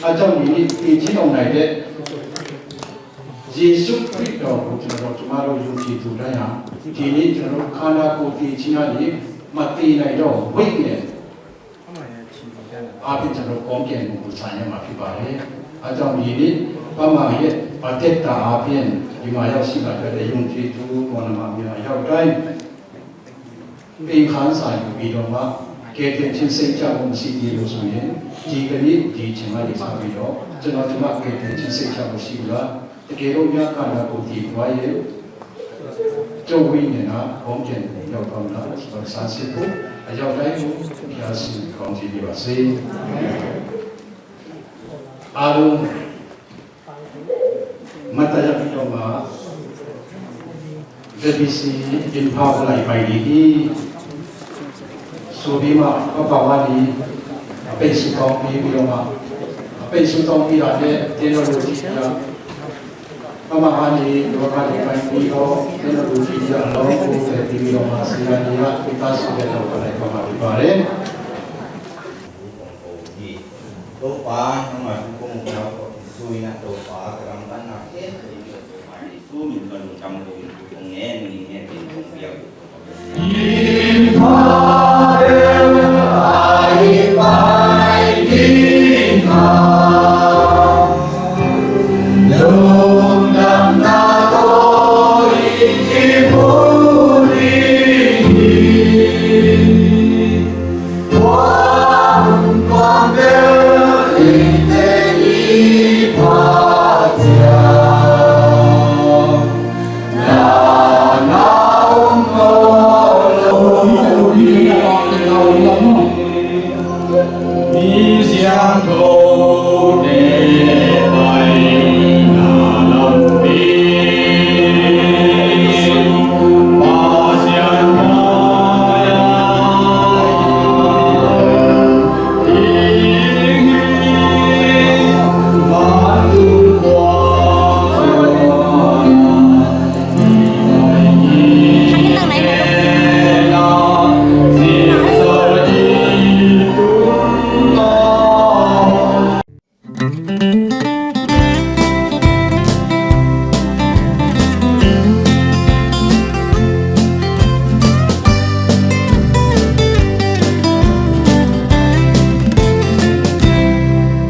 A cang ni ni kei cina ong nai le. Jesu Khrist dawh uh cun a dawh cuma lo yung ci tu dai a, ti nih cun a lo khana ko ti cina nih mati nai dawh wei ne. A pin cun a lo kong kian mu sa nya ma phi ba he. A cang ni nih pa ma he pa tet ta a pin di ma yau si ma ka de yung ci tu mo na ma mi a yau dai. Pei khan sa yu pi dong ma, ke ten chin sei cha bom si ti lo su ne, ti ka ni ti chin ma di sa pi dong, chin ma chin ma ke ten chin sei cha bom si la, te ke lo ya ka na ko ti tua ye, cho wi ne na, hong ken ne yau tong na, sa si pu, a yau dai pu, ya si kong ti di ba si. A lo, Matayak i dong a, Z B C in phau lai pai ding hi. Subi mah ka pau a ni, a pei su tong pi i dong a, a pei su tong pi a te, technology a. Ka mah a ni, dua ka ni pai pi ko, technology a lo, ku te pi i dong a, si a ni a, kita su te lo ka lai ka mah pi pare. Topa, nangmah thu kong ukna tawh kizui-in ah Topa, ka gamtatna khempeuh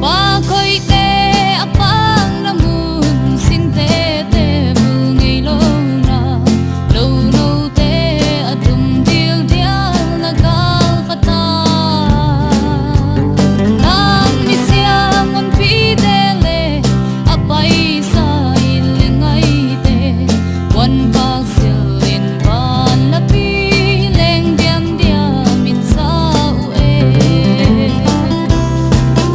Pa koihte a pang na mun, singtete bul ngei lo na, lo note a tum dildial na gal khat a. Nang misiang honpite le a paisa i le ngaite, wan pak sil in van lapi leng diamdiam in sa uh e.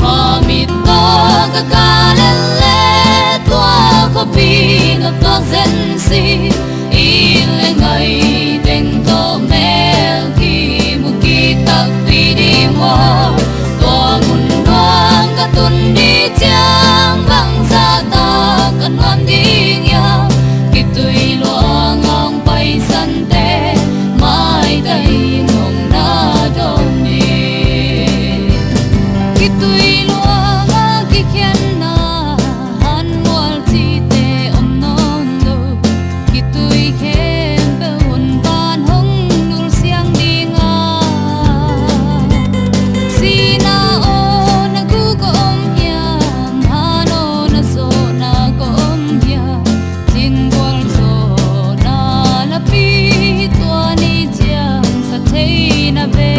Kha mit tawh ka kah lel le tua khuapi na tuak zen si. I le ngai teng tawh mel kimu kik takpi ding maw? Tua mun nuam ka tun ni ciang bangzah tak ka nuam ding hiam? Khitui luang hong paisante maitai in hong na dawn ni. Khitui luang a kikhenna hanmual cihte om nawn lo. Khitui khempeuh hun pan hong nulsiang ding a. Sihna aw na guk a om hiam? Han aw na zawhna ka om hiam? Cin gualzawhna lapi tua ni ciang sa thei na ve.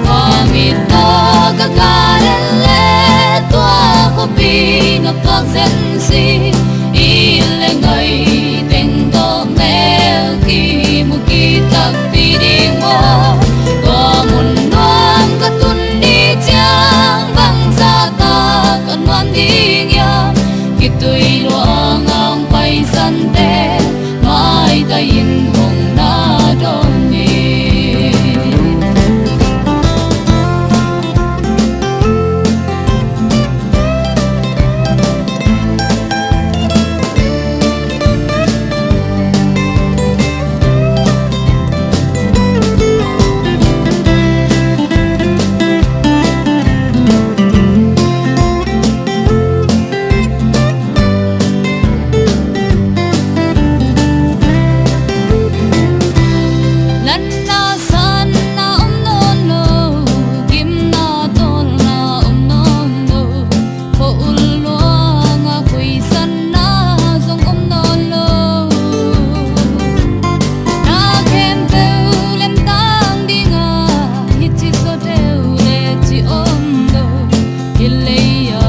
Kha mit tawh ka kah lel le tua khuapi na tuak zen si. I le ngai teng tawh mel kimu kik takpi ding maw? Tua mun nuam ka tun ni ciang bangzah tak ka nuam ding hiam? Khitui luang hong paisante maitai in hong na dawn ni. Lanna sanna om nawn lo, gimna tawlna om nawn lo, khua-ul luanga khuisanna zong om nawn lo. Na khempeuh lemtang dinga hici zaw deuh le ci om lo. Hi lei-a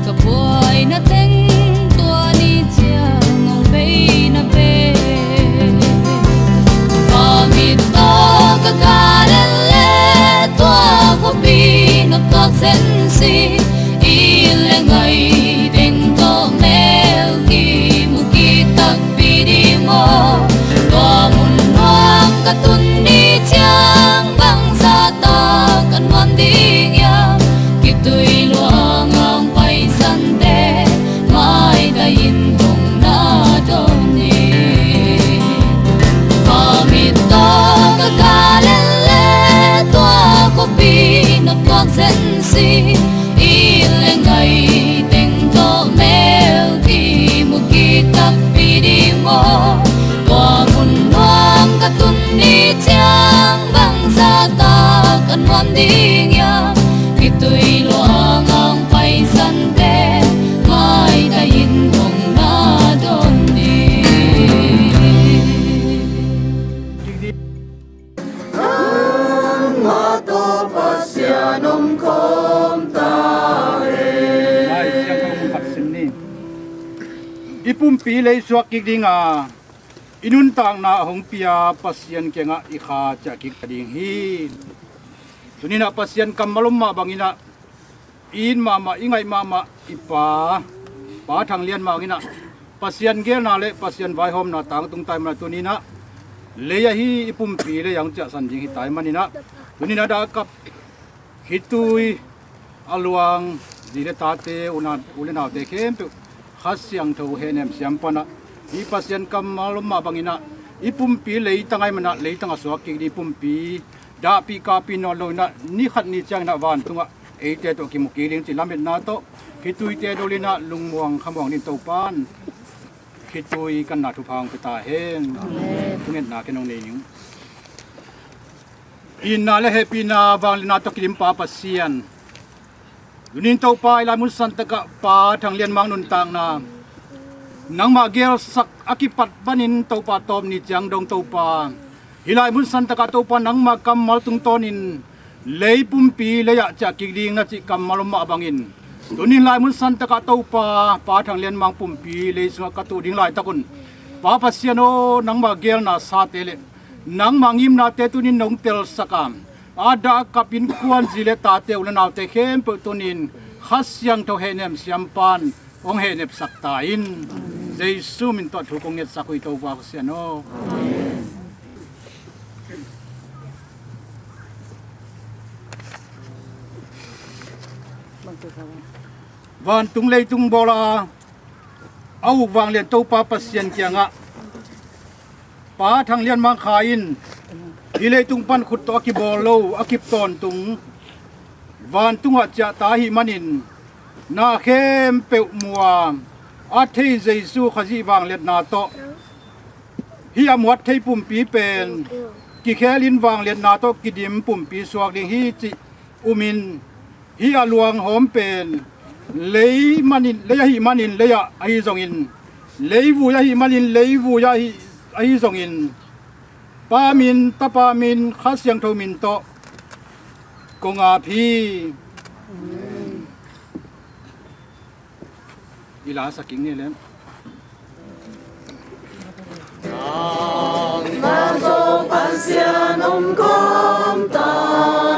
ka buaina teng tua ni ciang hong bei na ve. Kha mit tawh ka kah lel le tua khuapi na tuak zen si. I le ngai teng tawh mel kimu kik takpi ding maw? Tua mun nuam ka tun ni ciang bangzah tak ka nuam ding hiam? Khitui luang hong paisante maitai in hong na dawn ni. Kha mit tawh ka kah lel le tua khuapi na tuak zen si. I Tua mun nuam ka tun ni ciang bangzah tak ka nuam ding hiam? Khitui luang hong paisante maitai in hong na dawn ding. Nangmah tawh Pasian om khawm ta hen. Lai Siangtho khat sim ni. I pumpi lei suak kik ding a, i nuntakna a hong pia Pasian kiangah i kha ciah kik ta ding hi. Tuni-in ah Pasian kammal om mah bangin ah, i it mahmah, i ngaih mahmah i Pa, Pa Thang Lian Mang in ah Pasian geelna le Pasian vaihawmna tangtung ta ahih manin ah, tuni-in ah lei ahi i pumpi lei ah hong ciahsan ding hi ta ahih manin ah, tuni-in ah dah a kap khitui a luang zi le tate, u na, u le naute khempeuh Kha Siangtho hehnem siam pan ah, hih Pasian kammal om mah bangin ah, i pumpi leitang ahih manin ah, leitang a suak kik ding i pumpi dahpih kahpih nawn lo-in ah, ni khat ni ciangin ah vantungah eite tawh kimu kik ding cih lametna tawh, khituite dol in ah lungmuang khamuang dingin Topa'n khitui kanna thupha hong pia ta hen. Amen. Thungetna kei hong nei ning. Itna le hehpihna vangliatna tawh kidim Pa Pasian, tuni-in Topa, hih laimun santakah Pa Thang Lian Mang nuntakna nangmah geelsak a kipat panin Topa, tawp ni ciang dong Topa, hih laimun santakah Topa nangmah kammal tungtawnin lei pumpi lei ah ciah kik ding na cih kammal om mah bangin, tuni-in laimun santakah Topa, Pa Thang Lian Mang pumpi lei sungah ka tuh ding laitak un, Pa Pasian aw, nangmah geelna sate le nangmah ngimnate tuni-in nong telsak a, a dah a kap innkuan zi le tate, u le naute khempeuh tuni-in Kha Siangtho hehnem siam pan hong hehnepsak ta in. Jesu min tawh thu kong ngetsak uh hi, Topa Pasian aw. Vantung leitung bawl a, a uk vanglian Topa Pasian kiangah, Pa Thang Lian Mang Kha in hih leitung pan khut tawh a kibawl lo, a kip tawntung vantungah ciah ta ahih manin, na khempeuh mu a, a thei Jesu Khazih vangliatna tawh hih a muat thei pumpi pen kikhelin vangliatna tawh kidim pumpi suak ding hi cih umin, hih a luanghawm pen lei manin, lei ahih manin lei ah ahi zongin, leivui ahih manin leivui ahi, ahi zongin, Pa min, Tapa min, Kha Siangtho min tawh kong ap hi. I la sak kik ni lem. Nangmah tawh Pasian om khawm ta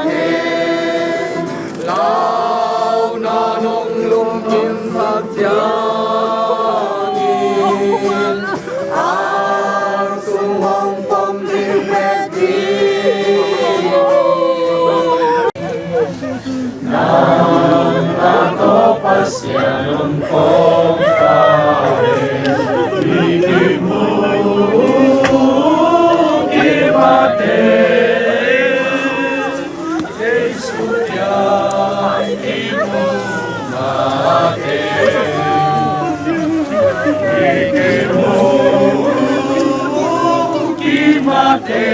hen. Lauhuai nong lungkim sak ciangin, a sung hong pom ding bek hi. Nangmah tawh Pasian om khawm ta hen. I kimu kimate, Jesu kiang i mu mate. I kimu kimate.